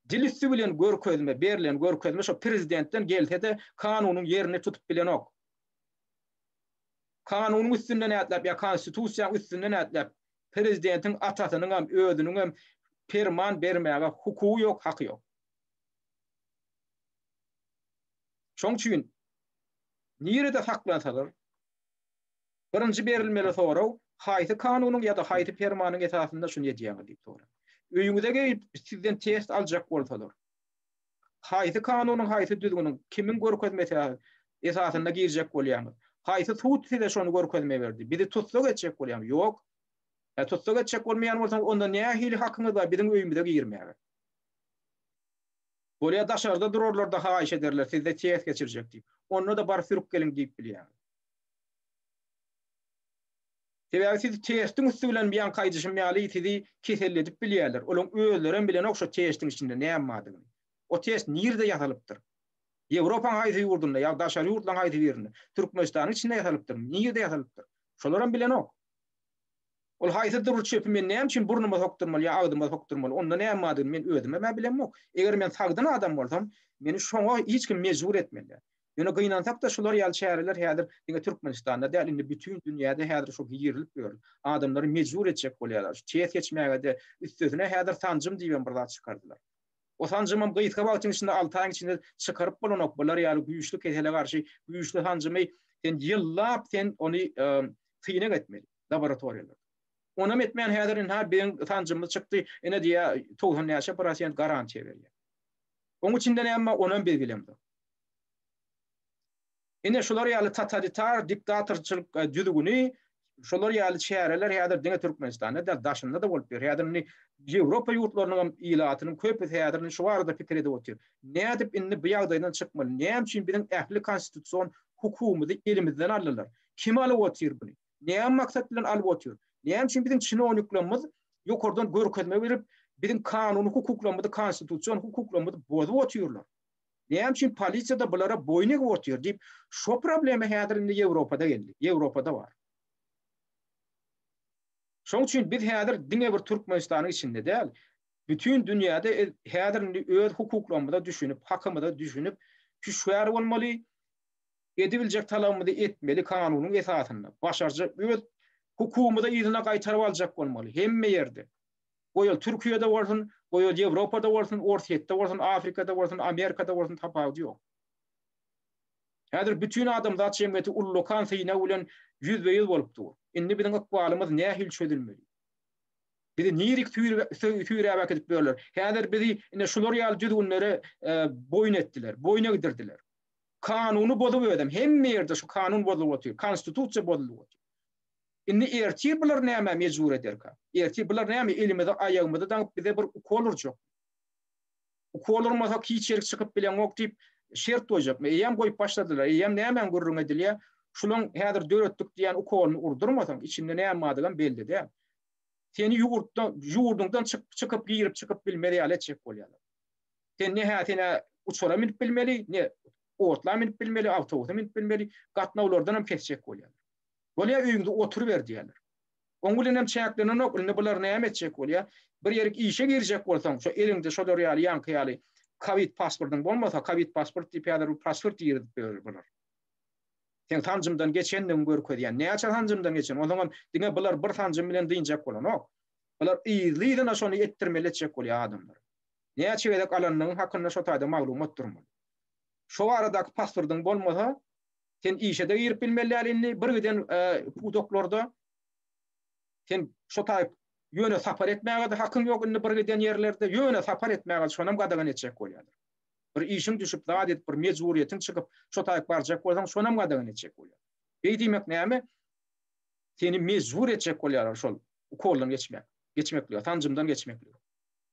Dil üsti bilen görkezme, berlen görkezme şo prezidentden gelse-de kanunyň ýerini tutup bilenok. Kanunyň üstünden ätläp ýa konstitusiýanyň üstünden ätläp prezidentiň atasynyňam, özüniňem perman bermäge hukugy ýok, haky ýok. Şoň üçin nirede saklansalar, birinji berilmeli sorag. Haýsy kanunyň ýa-da haýsy permanyň esasynda şuny edýäňiz diýip soraýar. Öýüňize gelip sizden test aljak bolsalar, haýsy kanunyň, haýsy düzgüniň, kimiň görkezmesi esasynda girjek bolýaňyz? Haýsy sud size şony görkezme berdi? Bizi tussag etjek bolýaňyz? Ýok. Ä tussag etjek bolmaýan bolsaňyz, onda nähili hakyňyz bar biziň öýümize girmäge? Bolýa daşarda durarlar-da haýyş ederler, sizde test geçirjek diýip. Onda-da bar sürüp geliň diýip bilýäňiz. Sebäbi siz testiň üsti bilen ýaňky aýdyşym ýaly sizi keselledip bilýärler. Olaň özlerem bilenok şo testiň içinde näme bardygyny. O test nirde ýasalypdyr? Ýewropaň haýsy ýurdunda ýa daşary ýurtlaň haýsy birinde? Türkmenistanyň içinde ýasalypdyrmy? Nirde ýasalypdyr? Şolaram bilenok. Ol haýsydyr bir çöpi men näme üçin burnuma sokdurmaly ýa agzyma sokdurmaly? Onda näme bardygyny men özümem-ä bilemok. Eger men sagdyn adam bolsam, meni şoňa hiç kim mejbur etmeli däl. Ýöne gynansak-da şular ýaly çäreler häzir diňe Türkmenistanda däl, indi bütin dünýäde häzir şu girilip ýör. Adamlary mejbur etjek bolýarlar. Şu test geçmäge-de, üstesine häzir sanjym diýibem bir zat çykardylar. O sanjymam gysga wagtyň içinde, alty aýyň içinde çykaryp bolanok. Bular ýaly güýçli kesele garşy güýçli sanjymy sen ýyllap sen ony synag etmeli laboratoriýalarda. Onam etmän häzir ynha biziň sanjymymyz çykdy, ine diýýär 90 näçe prosent garantiýa berýär. Oň içinde näme bar, onam biz bilemzok. Ine şular ýaly totalitar diktatorçylyk e, düzgüni, şular ýaly çäreler häzir diňe Türkmenistanda däl, daşynda-da bolup ýör. Häzir indi Ýewropa ýurtlarynyň hem ilatynyň köpüsi häzir indi şu barada pikir edip otyr. Nädip indi bu ýagdaýdan çykmaly? Näme üçin biziň ähli konstitusion hukugymyzy elimizden aldylar? Kim alyp otyr buny? Näme maksat bilen alyp otyr? Näme üçin biziň çinowniklerimiz ýokardan görkezme berip, biziň kanuny hukuklarymyzy, konstitusion hukuklarymyzy bozup otyrlar? Näme üçin polisiýada bulara boýun egip otyr diýip, şo problema häzir indi Ýewropada geldi. Ýewropada bar. Şoň üçin biz häzir diňe bir Türkmenistanyň içinde däl, bütin dünýäde häzir indi öz hukuklarymyza düşünip, hakymyza düşünip, hüşgär bolmaly, edibiljek talabymyzy etmeli kanunyň esasynda. Başarjak öz hukugymyzy yzyna gaýtaryp aljak bolmaly hemme ýerde. Goý ol Türkiýede bolsun, goý ol Ýewropada bolsun, Orsýetde bolsun, Afrikada bolsun, Amerikada bolsun tapawudy ýok. Häzir bütin adamzat jemgyýeti ullakan synag bilen ýüzbe-ýüz bolup dur. Indi biziň ykbalymyz nähili çözülmeli? Bizi nirik süýräp äkidip ýörler? Häzir bizi ine şular ýaly düzgünlere e, boýun etdiler, boýun egdirdiler. Kanuny bozup özem hemme ýerde şu kanun bozulyp otyr, konstitusiýa bozulyp otyr. Indi ertir bular nämä mejbur ederka? Ertir bular näme elimizi aýagymyzy daňyp bize bir ukol urjak. Ukol urmasak hiç ýerik çykyp bileňok diýip şert goýjakmy? Eýýäm goýup başladylar. Eýýäm nämäň gürrüň edilýär? Şulaň häzir döretdik diýýän ukolyny urdurmasaň, içinde näme bardygam belli däl. Seni ýurtdan, ýurduňdan çykyp girip çykyp bilmez ýaly etjek bolýarlar. Sen ne-hä sen-ä uçara münüp bilmeli, ne otla münüp bilmeli, awtobusa münüp bilmeli, gatnawlardanam kesjek bolýarlar. Bolýa öýüňde oturyber diýýärler. Oň bilen hem çäklenenok, indi bular näme etjek bolýar? Bir ýerik işe girjek bolsaň, şo eliňde şolar ýaly ýaňky ýaly kowid pasportyň bolmasa, kowid pasport diýip häzir bir pasport girizip berer bular. Seň sanjymdan geçendigiňi görkezýän. Näçe sanjymdan geçen? Onsoňam diňe bular bir sanjym bilen dynjak bolanok. Bular yzly-yzyna şony etdirmeli etjek bolýar adamlary. Näçe gezek alandygyň hakynda şo taýda maglumat durmaly. Şo baradaky pasportyň bolmasa, Sen işe-de girip bilmeli däl indi bir giden pudaklarda. Sen şo taýyp ýöne sapar etmäge-de hakyň ýok indi bir giden ýerlerde. Ýöne sapar etmäge şonam gadagan etjek bolýarlar. Bir işiň düşüp, zat edip, bir mejburyýetiň çykyp, şo taýyp barjak bolsaň, şonam gadagan etjek bolýarlar. Beý diýmek näme? Seni mejbur etjek bolýarlar şol ukoldan geçmek, geçmeklige, sanjymdan geçmeklige.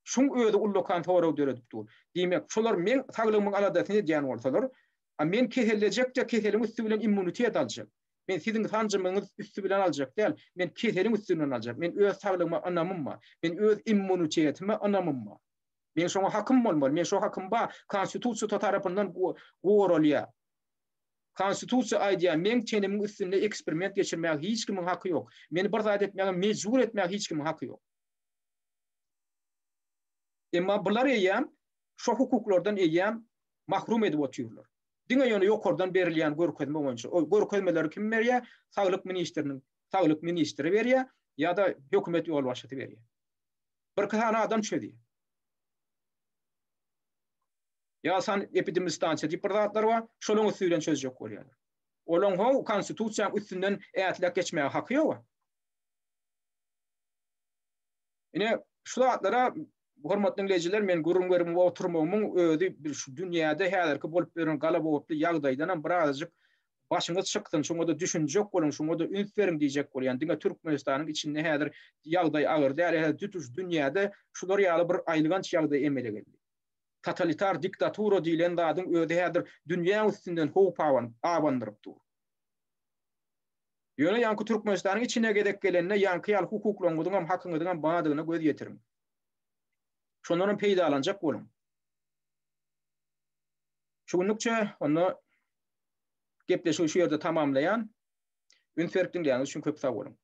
Şuň özi ullakan sorag döredip dur. Diýmek, şolar meň saglygymyň aladasyny edýän bolsalar, a men kesellejek-de keseliň üsti bilen immunitet aljak. Men siziň sanjymyňyz üsti bilen aljak däl, men keseliň üstünden aljak. Men öz saglygyma ynamym bar. Men öz immunitetime ynamym bar. Meň şoňa hakym bolmaly. Men şo hakym bar. Konstitusiýa tarapyndan goralýar. Konstitusiýa aýdýar, meň tenimiň üstünde eksperiment geçirmäge hiç kimiň haky ýok. Meni bir zat etmäge mejbur etmäge hiç kimiň haky ýok. Emma bular eýýäm şo hukuklardan eýýäm mahrum edip otyrlar. Diňe ýöne ýokardan berilýän görkezme boýunça. O görkezmeleri kim berýär? Saglyk ministriniň, saglyk ministri berýär ýa-da hökümet ýolbaşçysy berýär. Birki sany adam çözýär. Ýa san epidemistansiýa diýip bir zatlar bar, şolaryň üsti bilen çözjek bolýarlar. Olaryň ho konstitusiýanyň üstünden ätläp geçmäge haky ýok. Ine, şu zatlara hormatly diňleýjiler men gürrüň berip oturmagymyň özi bir şu dünýäde häzirki bolup ýören galabogutly ýagdaýdanam birazajyk başyňyz çyksyn, şoňa-da düşünjek boluň, şoňa-da üns beriň diýjek bolýan. Diňe Türkmenistanyň içinde häzir ýagdaý agyr däl, häzir tutuş dünýäde şular ýaly bir aýylganç ýagdaý emele geldi. Totalitar diktatura diýlen zadyň özi häzir dünýäň üstünden howp abandyryp dur. Ýöne ýaňky Türkmenistanyň içine gezek gelende ýaňky ýaly hukuklaryňyzyňam, hakyňyzyňam bardygyna göz ýetiriň. Şondanam peýdalanjak boluň. Şu günlükçe onda gepleşigi şu ýerde tamamlaýan. Üns berip diňleýäniňiz üçin köp sag boluň.